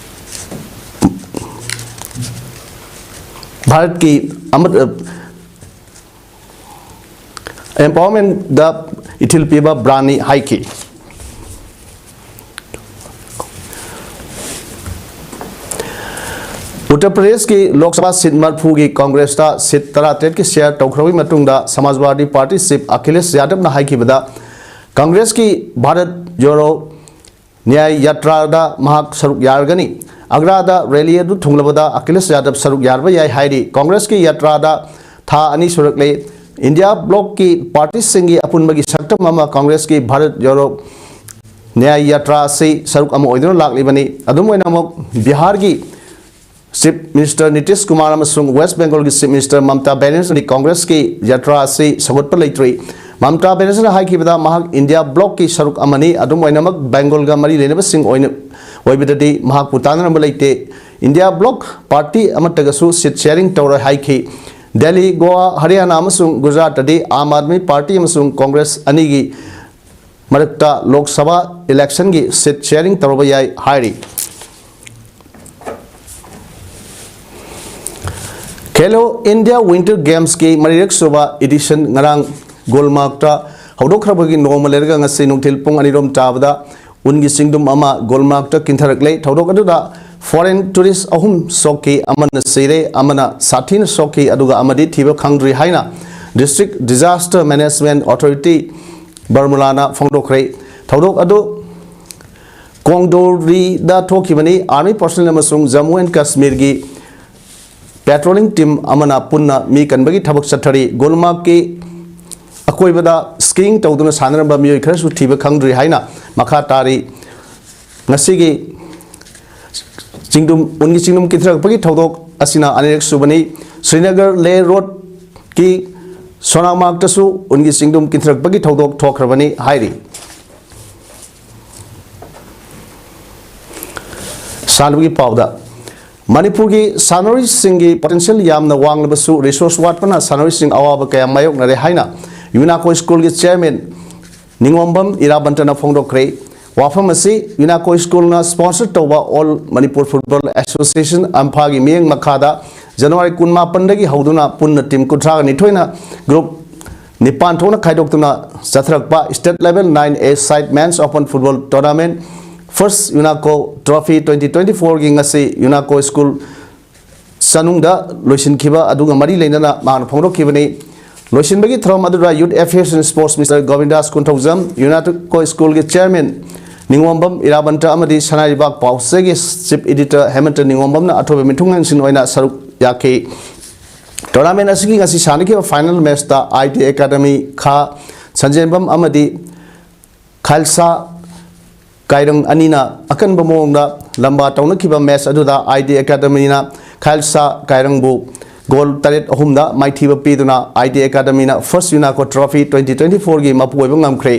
ꯚꯥꯔꯠꯀꯤ ꯑꯃꯠ-, ꯑꯦꯝꯄꯥꯋꯔꯃꯦꯟꯗ ꯏꯊꯤꯜ ꯄꯤꯕ ꯕ꯭ꯔꯥꯟꯅꯤ ꯍꯥꯏꯈꯤ꯫ ꯎꯠꯇꯔ ꯄ꯭ꯔꯗꯦꯁꯀꯤ ꯂꯣꯛ ꯁꯚꯥ ꯁꯤꯠ ꯃꯔꯤꯐꯨꯒꯤ ꯀꯪꯒ꯭ꯔꯦꯁꯇ ꯁꯤꯠ ꯇꯔꯥꯇꯔꯦꯠꯀꯤ ꯁꯤꯌꯔ ꯇꯧꯈ꯭ꯔꯕꯒꯤ ꯃꯇꯨꯡꯗ ꯁꯃꯥꯖꯋꯥꯗꯤ ꯄꯥꯔꯇꯤ ꯆꯤꯐ ꯑꯈꯤꯂꯦꯁ ꯌꯥꯗꯕꯅ ꯍꯥꯏꯈꯤꯕꯗ ꯀꯪꯒ꯭ꯔꯦꯁꯀꯤ ꯚꯥꯔꯠ ꯖꯣꯔꯣ ꯅ꯭ꯌꯥꯌ ꯌꯥꯇ꯭ꯔꯥꯗ ꯃꯍꯥꯛ ꯁꯔꯨꯛ ꯌꯥꯔꯒꯅꯤ꯫ ꯑꯒ꯭ꯔꯥꯗ ꯔꯦꯂꯤ ꯑꯗꯨ ꯊꯨꯡꯂꯕꯗ ꯑꯈꯤꯂꯦꯁ ꯌꯥꯗꯕ ꯁꯔꯨꯛ ꯌꯥꯔꯕ ꯌꯥꯏ ꯍꯥꯏꯔꯤ꯫ ꯀꯪꯒ꯭ꯔꯦꯁꯀꯤ ꯌꯥꯇ꯭ꯔꯥꯗ ꯊꯥ ꯑꯅꯤ ꯁꯨꯔꯛꯂꯦ꯫ ꯏꯟꯗꯤꯌꯥ ꯕ꯭ꯂꯣꯛꯀꯤ ꯄꯥꯔꯇꯤꯁꯤꯡꯒꯤ ꯑꯄꯨꯟꯕꯒꯤ ꯁꯛꯇꯝ ꯑꯃ ꯀꯪꯒ꯭ꯔꯦꯁꯀꯤ ꯚꯥꯔꯠ ꯖꯣꯔꯣ ꯅ꯭ꯌꯥꯌ ꯌꯥꯇ꯭ꯔꯥ ꯑꯁꯤ ꯁꯔꯨꯛ ꯑꯃ ꯑꯣꯏꯗꯨꯅ ꯂꯥꯛꯂꯤꯕꯅꯤ꯫ ꯑꯗꯨꯝ ꯑꯣꯏꯅꯃꯛ ꯕꯤꯍꯥꯔꯒꯤ ꯆꯤꯐ ꯃꯤꯅꯤꯁꯇꯔ ꯅꯤꯇꯤꯁ ꯀꯨꯃꯥꯔ ꯑꯃꯁꯨꯡ ꯋꯦꯁ ꯕꯦꯡꯒꯣꯜꯒꯤ ꯆꯤꯐ ꯃꯤꯅꯤꯁꯇꯔ ꯃꯃꯇꯥ ꯕꯦꯅꯔꯖꯤꯅ ꯀꯪꯒ꯭ꯔꯦꯁꯀꯤ ꯌꯥꯇ꯭ꯔꯥ ꯑꯁꯤ ꯁꯧꯒꯠꯄ ꯂꯩꯇ꯭ꯔꯤ꯫ ꯃꯃꯇꯥ ꯕꯦꯅꯔꯖꯤꯅ ꯍꯥꯏꯈꯤꯕꯗ ꯃꯍꯥꯛ ꯏꯟꯗꯤꯌꯥ ꯕ꯭ꯂꯣꯛꯀꯤ ꯁꯔꯨꯛ ꯑꯃꯅꯤ, ꯑꯗꯨꯝ ꯑꯣꯏꯅꯃꯛ ꯕꯦꯡꯒꯣꯜꯒ ꯃꯔꯤ ꯂꯩꯅꯕꯁꯤꯡ ꯑꯣꯏꯅ, ꯑꯣꯏꯕꯗꯗꯤ ꯃꯍꯥꯛꯄꯨ ꯇꯥꯟꯅꯔꯝꯕ ꯂꯩꯇꯦ꯫ ꯏꯟꯗꯤꯌꯥ ꯕ꯭ꯂꯣꯛ ꯄꯥꯔꯇꯤ ꯑꯃꯠꯇꯒꯁꯨ ꯁꯤꯠ ꯁꯤꯌꯥꯔꯤꯡ ꯇꯧꯔꯣꯏ ꯍꯥꯏꯈꯤ꯫ ꯗꯦꯜꯂꯤ, ꯒꯣꯋꯥ, ꯍꯔꯤꯌꯥꯅꯥ ꯑꯃꯁꯨꯡ ꯒꯨꯖꯔꯥꯠꯇꯗꯤ ꯑꯥꯝ ꯑꯥꯗꯃꯤ ꯄꯥꯔꯇꯤ ꯑꯃꯁꯨꯡ ꯀꯪꯒ꯭ꯔꯦꯁ ꯑꯅꯤꯒꯤ ꯃꯔꯛꯇ ꯂꯣꯛ ꯁꯚꯥ ꯏꯂꯦꯛꯁꯟꯒꯤ ꯁꯤꯠ ꯁꯤꯌꯥꯔꯤꯡ ꯇꯧꯔꯕ ꯌꯥꯏ ꯍꯥꯏꯔꯤ꯫ ꯈꯦꯂꯣ ꯏꯟꯗꯤꯌꯥ ꯋꯤꯟꯇꯔ ꯒꯦꯝꯁꯀꯤ ꯃꯔꯤꯔꯛ ꯁꯨꯕ ꯏꯗꯤꯁꯟ ꯉꯔꯥꯡ ꯒꯨꯜꯃꯥꯔꯒꯇ ꯍꯧꯗꯣꯛꯈ꯭ꯔꯕꯒꯤ ꯅꯣꯡꯃ ꯂꯩꯔꯒ ꯉꯁꯤ ꯅꯨꯡꯊꯤꯜ ꯄꯨꯡ ꯑꯅꯤꯔꯣꯝ ꯇꯥꯕꯗ ꯎꯟꯒꯤ ꯆꯤꯡꯗꯨꯝ ꯑꯃ ꯒꯨꯜꯃꯥꯔꯒꯇ ꯀꯤꯟꯊꯔꯛꯂꯦ꯫ ꯊꯧꯗꯣꯛ ꯑꯗꯨꯗ ꯐꯣꯔꯦꯟ ꯇꯨꯔꯤꯁ ꯑꯍꯨꯝ ꯁꯣꯛꯈꯤ, ꯑꯃꯅ ꯁꯤꯔꯦ, ꯑꯃꯅ ꯁꯥꯊꯤꯅ ꯁꯣꯛꯈꯤ, ꯑꯗꯨꯒ ꯑꯃꯗꯤ ꯊꯤꯕ ꯈꯪꯗ꯭ꯔꯤ ꯍꯥꯏꯅ District Disaster Management Authority ꯕꯔꯃꯨꯂꯥꯅ ꯐꯣꯡꯗꯣꯛꯈ꯭ꯔꯦ꯫ ꯊꯧꯗꯣꯛ ꯑꯗꯨ ꯀꯣꯡꯗꯣꯔꯤꯗ ꯊꯣꯛꯈꯤꯕꯅꯤ꯫ Army personnel ꯑꯃꯁꯨꯡ ꯖꯝꯃꯨ ꯑꯦꯟ ꯀꯥꯁꯃꯤꯔꯒꯤ patrolling team ꯑꯃꯅ ꯄꯨꯟꯅ ꯃꯤ ꯀꯟꯕꯒꯤ ꯊꯕꯛ ꯆꯠꯊꯔꯤ꯫ ꯒꯨꯜꯃꯥꯔꯒꯀꯤ ꯑꯀꯣꯏ ꯑꯀꯣꯏꯕꯗ skiing ꯇꯧꯗꯨꯅ ꯁꯥꯟꯅꯔꯝꯕ ꯃꯤꯑꯣꯏ ꯈꯔꯁꯨ ꯊꯤꯕ ꯈꯪꯗ꯭ꯔꯤ ꯍꯥꯏꯅ ꯃꯈꯥ ꯇꯥꯔꯤ꯫ ꯉꯁꯤꯒꯤ ꯆꯤꯡꯗꯨꯝ, ꯎꯟꯒꯤ ꯆꯤꯡꯗꯨꯝ ꯀꯤꯟꯊꯔꯛꯄꯒꯤ ꯊꯧꯗꯣꯛ ꯑꯁꯤꯅ ꯑꯅꯤꯔꯛ ꯁꯨꯕꯅꯤ꯫ ꯁ꯭ꯔꯤꯅꯒꯔ ꯂꯦꯍ ꯔꯣꯗꯀꯤ ꯁꯣꯅꯥꯃꯥꯔꯒꯇꯁꯨ ꯎꯟꯒꯤ ꯆꯤꯡꯗꯨꯝ ꯀꯤꯟꯊꯔꯛꯄꯒꯤ ꯊꯧꯗꯣꯛ ꯊꯣꯛꯈ꯭ꯔꯕꯅꯤ ꯍꯥꯏꯔꯤ꯫ ꯁꯥꯟꯅꯕꯒꯤ ꯄꯥꯎꯗ, ꯃꯅꯤꯄꯨꯔꯒꯤ ꯁꯥꯟꯅꯔꯣꯏꯁꯤꯡꯒꯤ potential ꯌꯥꯝꯅ ꯋꯥꯡꯂꯕꯁꯨ resource ꯋꯥꯠꯄꯅ ꯁꯥꯟꯅꯔꯣꯏꯁꯤꯡ ꯑꯋꯥꯕ ꯀꯌꯥ ꯃꯥꯌꯣꯛꯅꯔꯦ ꯍꯥꯏꯅ ꯌꯨꯅꯥꯀꯣ ꯁ꯭ꯀꯨꯜꯒꯤ chairman ꯅꯤꯉꯣꯝꯕꯝ ꯏꯔꯥꯕꯟꯇꯅ ꯐꯣꯡꯗꯣꯛꯈ꯭ꯔꯦ꯫ ꯋꯥꯐꯝ ꯑꯁꯤ ꯌꯨꯅꯥꯀꯣ ꯁ꯭ꯀꯨꯜꯅ sponsor ꯇꯧꯕ All Manipur Football Association, ꯑꯝꯐꯥꯒꯤ ꯃꯤꯠꯌꯦꯡ ꯃꯈꯥꯗ ꯖꯅꯋꯥꯔꯤ ꯀꯨꯟꯃꯥꯄꯟꯗꯒꯤ ꯍꯧꯗꯨꯅ ꯄꯨꯟꯅ team ꯀꯨꯟꯊ꯭ꯔꯥꯒ ꯅꯤꯊꯣꯏꯅ group ꯅꯤꯄꯥꯟ ꯊꯣꯛꯅ ꯈꯥꯏꯗꯣꯛꯇꯨꯅ ꯆꯠꯊꯔꯛꯄ state level nine A side men's open football tournament First UNACO Trophy twenty twenty-four ꯒꯤ ꯉꯁꯤ ꯌꯨꯅꯥꯀꯣ ꯁ꯭ꯀꯨꯜ ꯆꯅꯨꯡꯗ ꯂꯣꯏꯁꯤꯟꯈꯤꯕ ꯑꯗꯨꯒ ꯃꯔꯤ ꯂꯩꯅꯅ ꯃꯍꯥꯛꯅ ꯐꯣꯡꯗꯣꯛꯈꯤꯕꯅꯤ꯫ ꯂꯣꯏꯁꯤꯟꯕꯒꯤ ꯊꯧꯔꯝ ꯑꯗꯨꯗ Youth Affairs and Sports Minister ꯒꯣꯕꯤꯟꯗꯥꯁ ꯀꯨꯟꯊꯧꯖꯝ, ꯌꯨꯅꯥꯀꯣ ꯁ꯭ꯀꯨꯜꯒꯤ chairman ꯅꯤꯉꯣꯝꯕꯝ ꯏꯔꯥꯕꯟꯇ ꯑꯃꯗꯤ ꯁꯅꯥ ꯂꯩꯕꯥꯛ ꯄꯥꯎꯆꯦꯒꯤ chief editor ꯍꯦꯃꯟꯇ ꯅꯤꯉꯣꯝꯕꯝꯅ ꯑꯊꯣꯏꯕ ꯃꯤꯊꯨꯡꯂꯦꯟꯁꯤꯡ ꯑꯣꯏꯅ ꯁꯔꯨꯛ ꯌꯥꯈꯤ꯫ Tournament ꯑꯁꯤꯒꯤ ꯉꯁꯤ ꯁꯥꯟꯅꯈꯤꯕ final match ꯇ ꯑꯥꯏ ꯗꯤ ꯑꯦꯀꯥꯗꯃꯤ ꯈꯥ ꯁꯟꯖꯦꯟꯕꯝ ꯑꯃꯗꯤ ꯈꯥꯜꯁꯥ ꯀꯥꯏꯔꯪ ꯑꯅꯤꯅ ꯑꯀꯟꯕ ꯃꯑꯣꯡꯗ ꯂꯝꯕꯥ ꯇꯧꯅꯈꯤꯕ match ꯑꯗꯨꯗ ꯑꯥꯏ ꯗꯤ ꯑꯦꯀꯥꯗꯃꯤꯅ ꯈꯥꯜꯁꯥ ꯀꯥꯏꯔꯪꯕꯨ goal ꯇꯔꯦꯠ ꯑꯍꯨꯝꯗ ꯃꯥꯏꯊꯤꯕ ꯄꯤꯗꯨꯅ I D ꯑꯦꯀꯥꯗꯃꯤꯅ First UNACO Trophy twenty twenty-four ꯒꯤ ꯃꯄꯨ ꯑꯣꯏꯕ ꯉꯝꯈ꯭ꯔꯦ꯫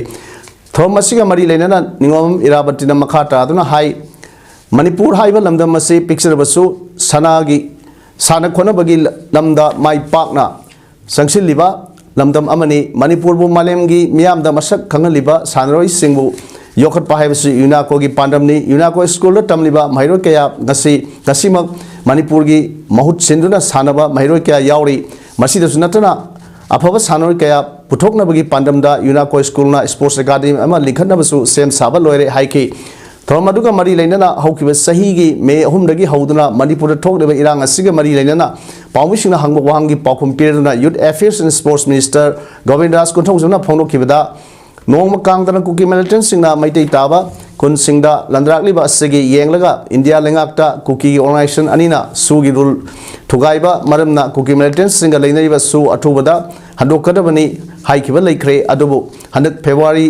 ꯊꯧꯔꯝ ꯑꯁꯤꯒ ꯃꯔꯤ ꯂꯩꯅꯅ ꯅꯤꯉꯣꯝꯕꯝ ꯏꯔꯥꯕꯟꯇꯤꯅ ꯃꯈꯥ ꯇꯥꯗꯨꯅ ꯍꯥꯏ, ꯃꯅꯤꯄꯨꯔ ꯍꯥꯏꯕ ꯂꯝꯗꯝ ꯑꯁꯤ ꯄꯤꯛꯆꯔꯕꯁꯨ ꯁꯅꯥꯒꯤ, ꯁꯥꯟꯅ ꯈꯣꯠꯅꯕꯒꯤ ꯂꯝꯗ ꯃꯥꯏ ꯄꯥꯛꯅ ꯆꯪꯁꯤꯜꯂꯤꯕ ꯂꯝꯗꯝ ꯑꯃꯅꯤ꯫ ꯃꯅꯤꯄꯨꯔꯕꯨ ꯃꯥꯂꯦꯝꯒꯤ ꯃꯤꯌꯥꯝꯗ ꯃꯁꯛ ꯈꯪꯍꯜꯂꯤꯕ ꯁꯥꯟꯅꯔꯣꯏꯁꯤꯡꯕꯨ ꯌꯣꯛꯈꯠꯄ ꯍꯥꯏꯕꯁꯤ ꯌꯨꯅꯥꯀꯣꯒꯤ ꯄꯥꯟꯗꯝꯅꯤ꯫ ꯌꯨꯅꯥꯀꯣ ꯁ꯭ꯀꯨꯜꯗ ꯇꯝꯂꯤꯕ ꯃꯍꯩꯔꯣꯏ ꯀꯌꯥ ꯉꯁꯤ, ꯉꯁꯤꯃꯛ ꯃꯅꯤꯄꯨꯔꯒꯤ ꯃꯍꯨꯠ ꯁꯤꯟꯗꯨꯅ ꯁꯥꯟꯅꯕ ꯃꯍꯩꯔꯣꯏ ꯀꯌꯥ ꯌꯥꯎꯔꯤ꯫ ꯃꯁꯤꯗꯁꯨ ꯅꯠꯇꯅ ꯑꯐꯕ ꯁꯥꯟꯅꯔꯣꯏ ꯀꯌꯥ ꯄꯨꯊꯣꯛꯅꯕꯒꯤ ꯄꯥꯟꯗꯝꯗ ꯌꯨꯅꯥꯀꯣ ꯁ꯭ꯀꯨꯜꯅ sports academy ꯑꯃ ꯂꯤꯡꯈꯠꯅꯕꯁꯨ ꯁꯦꯝ ꯁꯥꯕ ꯂꯣꯏꯔꯦ ꯍꯥꯏꯈꯤ꯫ ꯊꯧꯔꯝ ꯑꯗꯨꯒ ꯃꯔꯤ ꯂꯩꯅꯅ ꯍꯧꯈꯤꯕ ꯆꯍꯤꯒꯤ ꯃꯦ ꯑꯍꯨꯝꯗꯒꯤ ꯍꯧꯗꯨꯅ ꯃꯅꯤꯄꯨꯔꯗ ꯊꯣꯛꯂꯤꯕ ꯏꯔꯥꯡ ꯑꯁꯤꯒ ꯃꯔꯤ ꯂꯩꯅꯅ ꯄꯥꯎꯃꯤꯁꯤꯡꯅ ꯍꯪꯕ ꯋꯥꯍꯪꯒꯤ ꯄꯥꯎꯈꯨꯝ ꯄꯤꯔꯗꯨꯅ Youth Affairs and Sports Minister ꯒꯣꯕꯤꯟꯗꯥꯁ ꯀꯨꯟꯊꯧꯖꯝꯅ ꯐꯣꯡꯗꯣꯛꯈꯤꯕꯗ, ꯅꯣꯡꯃ ꯀꯥꯡꯗꯅ ꯀꯨꯀꯤ militantꯁꯤꯡꯅ ꯃꯩꯇꯩ ꯇꯥꯕ ꯈꯨꯟꯁꯤꯡꯗ ꯂꯟꯗꯥꯔꯛꯂꯤꯕ ꯑꯁꯤꯒꯤ ꯌꯦꯡꯂꯒ ꯏꯟꯗꯤꯌꯥ ꯂꯩꯉꯥꯛꯇ ꯀꯨꯀꯤꯒꯤ organization ꯑꯅꯤꯅ ꯁꯨꯒꯤ rule ꯊꯨꯒꯥꯏꯕ ꯃꯔꯝꯅ ꯀꯨꯀꯤ militantꯁꯤꯡꯒ ꯂꯩꯅꯔꯤꯕ ꯁꯨ ꯑꯊꯨꯕꯗ ꯍꯟꯗꯣꯛꯀꯗꯕꯅꯤ ꯍꯥꯏꯈꯤꯕ ꯂꯩꯈ꯭ꯔꯦ꯫ ꯑꯗꯨꯕꯨ ꯍꯟꯗꯛ ꯐꯦꯕ꯭ꯔꯨꯋꯥꯔꯤ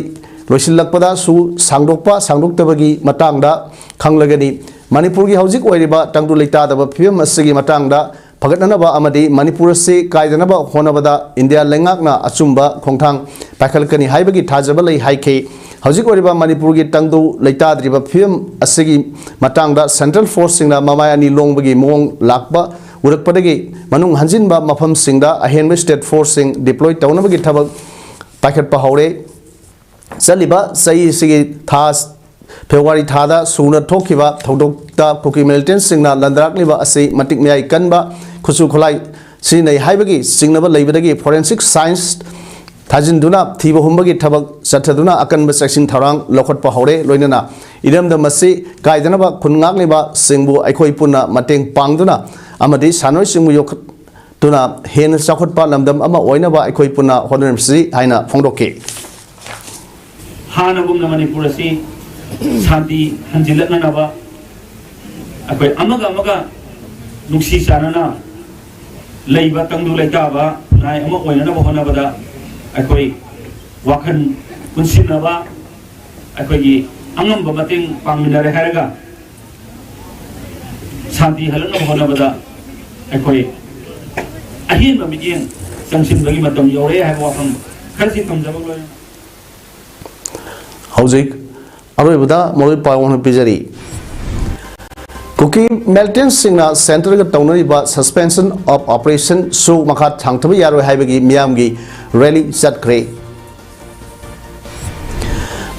ꯂꯣꯏꯁꯤꯜꯂꯛꯄꯗꯁꯨ ꯁꯥꯡꯗꯣꯛꯄ ꯁꯥꯡꯗꯣꯛꯇꯕꯒꯤ ꯃꯇꯥꯡꯗ ꯈꯪꯂꯒꯅꯤ꯫ ꯃꯅꯤꯄꯨꯔꯒꯤ ꯍꯧꯖꯤꯛ ꯑꯣꯏꯔꯤꯕ ꯇꯪꯗꯨ ꯂꯩꯇꯥꯗꯕ ꯐꯤꯕꯝ ꯑꯁꯤꯒꯤ ꯃꯇꯥꯡꯗ ꯐꯒꯠꯅꯅꯕ ꯑꯃꯗꯤ ꯃꯅꯤꯄꯨꯔ ꯑꯁꯤ ꯀꯥꯏꯗꯅꯕ ꯍꯣꯠꯅꯕꯗ ꯏꯟꯗꯤꯌꯥ ꯂꯩꯉꯥꯛꯅ ꯑꯆꯨꯝꯕ ꯈꯣꯡꯊꯥꯡ ꯄꯥꯏꯈꯠꯂꯛꯀꯅꯤ ꯍꯥꯏꯕꯒꯤ ꯊꯥꯖꯕ ꯂꯩ ꯍꯥꯏꯈꯤ꯫ ꯍꯧꯖꯤꯛ ꯑꯣꯏꯔꯤꯕ ꯃꯅꯤꯄꯨꯔꯒꯤ ꯇꯪꯗꯨ ꯂꯩꯇꯥꯗ꯭ꯔꯤꯕ ꯐꯤꯕꯝ ꯑꯁꯤꯒꯤ ꯃꯇꯥꯡꯗ ꯁꯦꯟꯇ꯭ꯔꯦꯜ ꯐꯣꯔꯁꯁꯤꯡꯅ ꯃꯃꯥꯏ ꯑꯅꯤ ꯂꯣꯡꯕꯒꯤ ꯃꯑꯣꯡ ꯂꯥꯛꯄ ꯎꯔꯛꯄꯗꯒꯤ ꯃꯅꯨꯡ ꯍꯟꯖꯤꯟꯕ ꯃꯐꯝꯁꯤꯡꯗ ꯑꯍꯦꯟꯕ ꯁ꯭ꯇꯦꯠ ꯐꯣꯔꯁꯁꯤꯡ ꯗꯤꯄ꯭ꯂꯣꯏ ꯇꯧꯅꯕꯒꯤ ꯊꯕꯛ ꯄꯥꯏꯈꯠꯄ ꯍꯧꯔꯦ꯫ ꯆꯠꯂꯤꯕ ꯆꯍꯤꯁꯤꯒꯤ ꯊꯥ ꯐꯦꯕ꯭ꯔꯨꯋꯥꯔꯤ ꯊꯥꯗ ꯁꯨꯅ ꯊꯣꯛꯈꯤꯕ ꯊꯧꯗꯣꯛꯇ ꯀꯨꯀꯤ ꯃꯤꯂꯤꯇꯦꯟꯠꯁꯤꯡꯅ ꯂꯥꯟꯗꯥꯔꯛꯂꯤꯕ ꯑꯁꯤ ꯃꯇꯤꯛ ꯃꯌꯥꯏ ꯀꯟꯕ ꯈꯨꯠꯁꯨ ꯈꯨꯠꯂꯥꯏ ꯁꯤꯖꯤꯟꯅꯩ ꯍꯥꯏꯕꯒꯤ ꯆꯤꯡꯅꯕ ꯂꯩꯕꯗꯒꯤ ꯐꯣꯔꯦꯟꯁꯤꯛ ꯁꯥꯏꯟꯁ ꯊꯥꯖꯤꯟꯗꯨꯅ ꯊꯤꯕ ꯍꯨꯝꯕꯒꯤ ꯊꯕꯛ ꯆꯠꯊꯗꯨꯅ ꯑꯀꯟꯕ ꯆꯦꯛꯁꯤꯟ ꯊꯧꯔꯥꯡ ꯂꯧꯈꯠꯄ ꯍꯧꯔꯦ꯫ ꯂꯣꯏꯅꯅ ꯏꯔꯝꯗꯝ ꯑꯁꯤ ꯀꯥꯏꯗꯅꯕ ꯈꯨꯟ ꯉꯥꯛꯂꯤꯕꯁꯤꯡꯕꯨ ꯑꯩꯈꯣꯏ ꯄꯨꯟꯅ ꯃꯇꯦꯡ ꯄꯥꯡꯗꯨꯅ ꯑꯃꯗꯤ ꯁꯥꯟꯅꯔꯣꯏꯁꯤꯡꯕꯨ ꯌꯣꯛꯈꯠ ꯇꯨꯅ ꯍꯦꯟꯅ ꯆꯥꯎꯈꯠꯄ ꯂꯝꯗꯝ ꯑꯃ ꯑꯣꯏꯅꯕ ꯑꯩꯈꯣꯏ ꯄꯨꯟꯅ ꯍꯣꯠꯅꯔꯁꯤ ꯍꯥꯏꯅ ꯐꯣꯡꯗꯣꯛꯈꯤ꯫ ꯍꯥꯟꯅꯒꯨꯝꯅ ꯃꯅꯤꯄꯨꯔ ꯑꯁꯤ ꯁꯥꯟꯇꯤ ꯍꯟꯖꯤꯜꯂꯛꯅꯅꯕ ꯑꯩꯈꯣꯏ ꯑꯃꯒ ꯑꯃꯒ ꯅꯨꯡꯁꯤ ꯆꯥꯟꯅꯅ ꯂꯩꯕ ꯇꯪꯗꯨ ꯂꯩꯇꯥꯕ ꯈꯨꯟꯅꯥꯏ ꯑꯃ ꯑꯣꯏꯅꯅꯕ ꯍꯣꯠꯅꯕꯗ ꯑꯩꯈꯣꯏ ꯋꯥꯈꯜ ꯄꯨꯟꯁꯤꯟꯅꯕ, ꯑꯩꯈꯣꯏꯒꯤ ꯑꯉꯝꯕ ꯃꯇꯦꯡ ꯄꯥꯡꯃꯤꯟꯅꯔꯦ ꯍꯥꯏꯔꯒ ꯁꯥꯟꯇꯤ ꯍꯜꯂꯛꯅꯕ ꯍꯣꯠꯅꯕꯗ ꯑꯩꯈꯣꯏ ꯑꯍꯦꯟꯕ ꯃꯤꯠꯌꯦꯡ ꯆꯪꯁꯤꯟꯕꯒꯤ ꯃꯇꯝ ꯌꯧꯔꯛꯑꯦ ꯍꯥꯏꯕ ꯋꯥꯐꯝ ꯈꯔꯁꯤ ꯊꯝꯖꯕ ꯂꯣꯏꯔꯦ꯫ ꯍꯧꯖꯤꯛ ꯑꯔꯣꯏꯕꯗ ꯃꯔꯨꯑꯣꯏ ꯄꯥꯎ ꯑꯃ ꯄꯤꯖꯔꯤ꯫ ꯀꯨꯀꯤ ꯃꯤꯂꯤꯇꯦꯟꯠꯁꯤꯡꯅ ꯁꯦꯟꯇ꯭ꯔꯦꯜꯒ ꯇꯧꯅꯔꯤꯕ suspension of operation ꯁꯨ ꯃꯈꯥ ꯊꯥꯡꯊꯕ ꯌꯥꯔꯣꯏ ꯍꯥꯏꯕꯒꯤ ꯃꯤꯌꯥꯝꯒꯤ ꯔꯦꯂꯤ ꯆꯠꯈ꯭ꯔꯦ꯫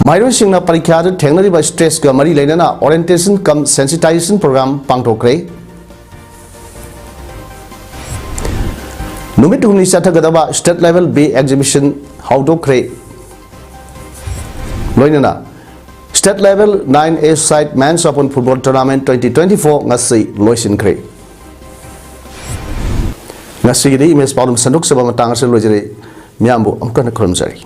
ꯃꯍꯩꯔꯣꯏꯁꯤꯡꯅ ꯄꯔꯤꯈ꯭ꯌꯥꯗ ꯊꯦꯡꯅꯔꯤꯕ stress ꯀ ꯃꯔꯤ ꯂꯩꯅꯅ orientation cum sensitization program ꯄꯥꯡꯊꯣꯛꯈ꯭ꯔꯦ꯫ ꯅꯨꯃꯤꯠ ꯍꯨꯝꯅꯤ ꯆꯠꯊꯒꯗꯕ state level bee exhibition ꯍꯧꯗꯣꯛꯈ꯭ꯔꯦ꯫ ꯂꯣꯏꯅꯅ state level nine A side men's open football tournament twenty twenty four ꯉꯁꯤ ꯂꯣꯏꯁꯤꯟꯈ꯭ꯔꯦ꯫ ꯉꯁꯤꯒꯤꯗꯤ ꯏꯃꯦꯖ ꯄꯥꯎꯗꯝ ꯁꯟꯗꯣꯛꯆꯕ ꯃꯇꯥꯡ ꯑꯁꯤꯗ ꯂꯣꯏꯖꯔꯦ꯫ ꯃꯤꯌꯥꯝꯕꯨ ꯑꯃꯨꯛ ꯍꯟꯅ ꯈꯨꯔꯨꯝꯖꯔꯤ꯫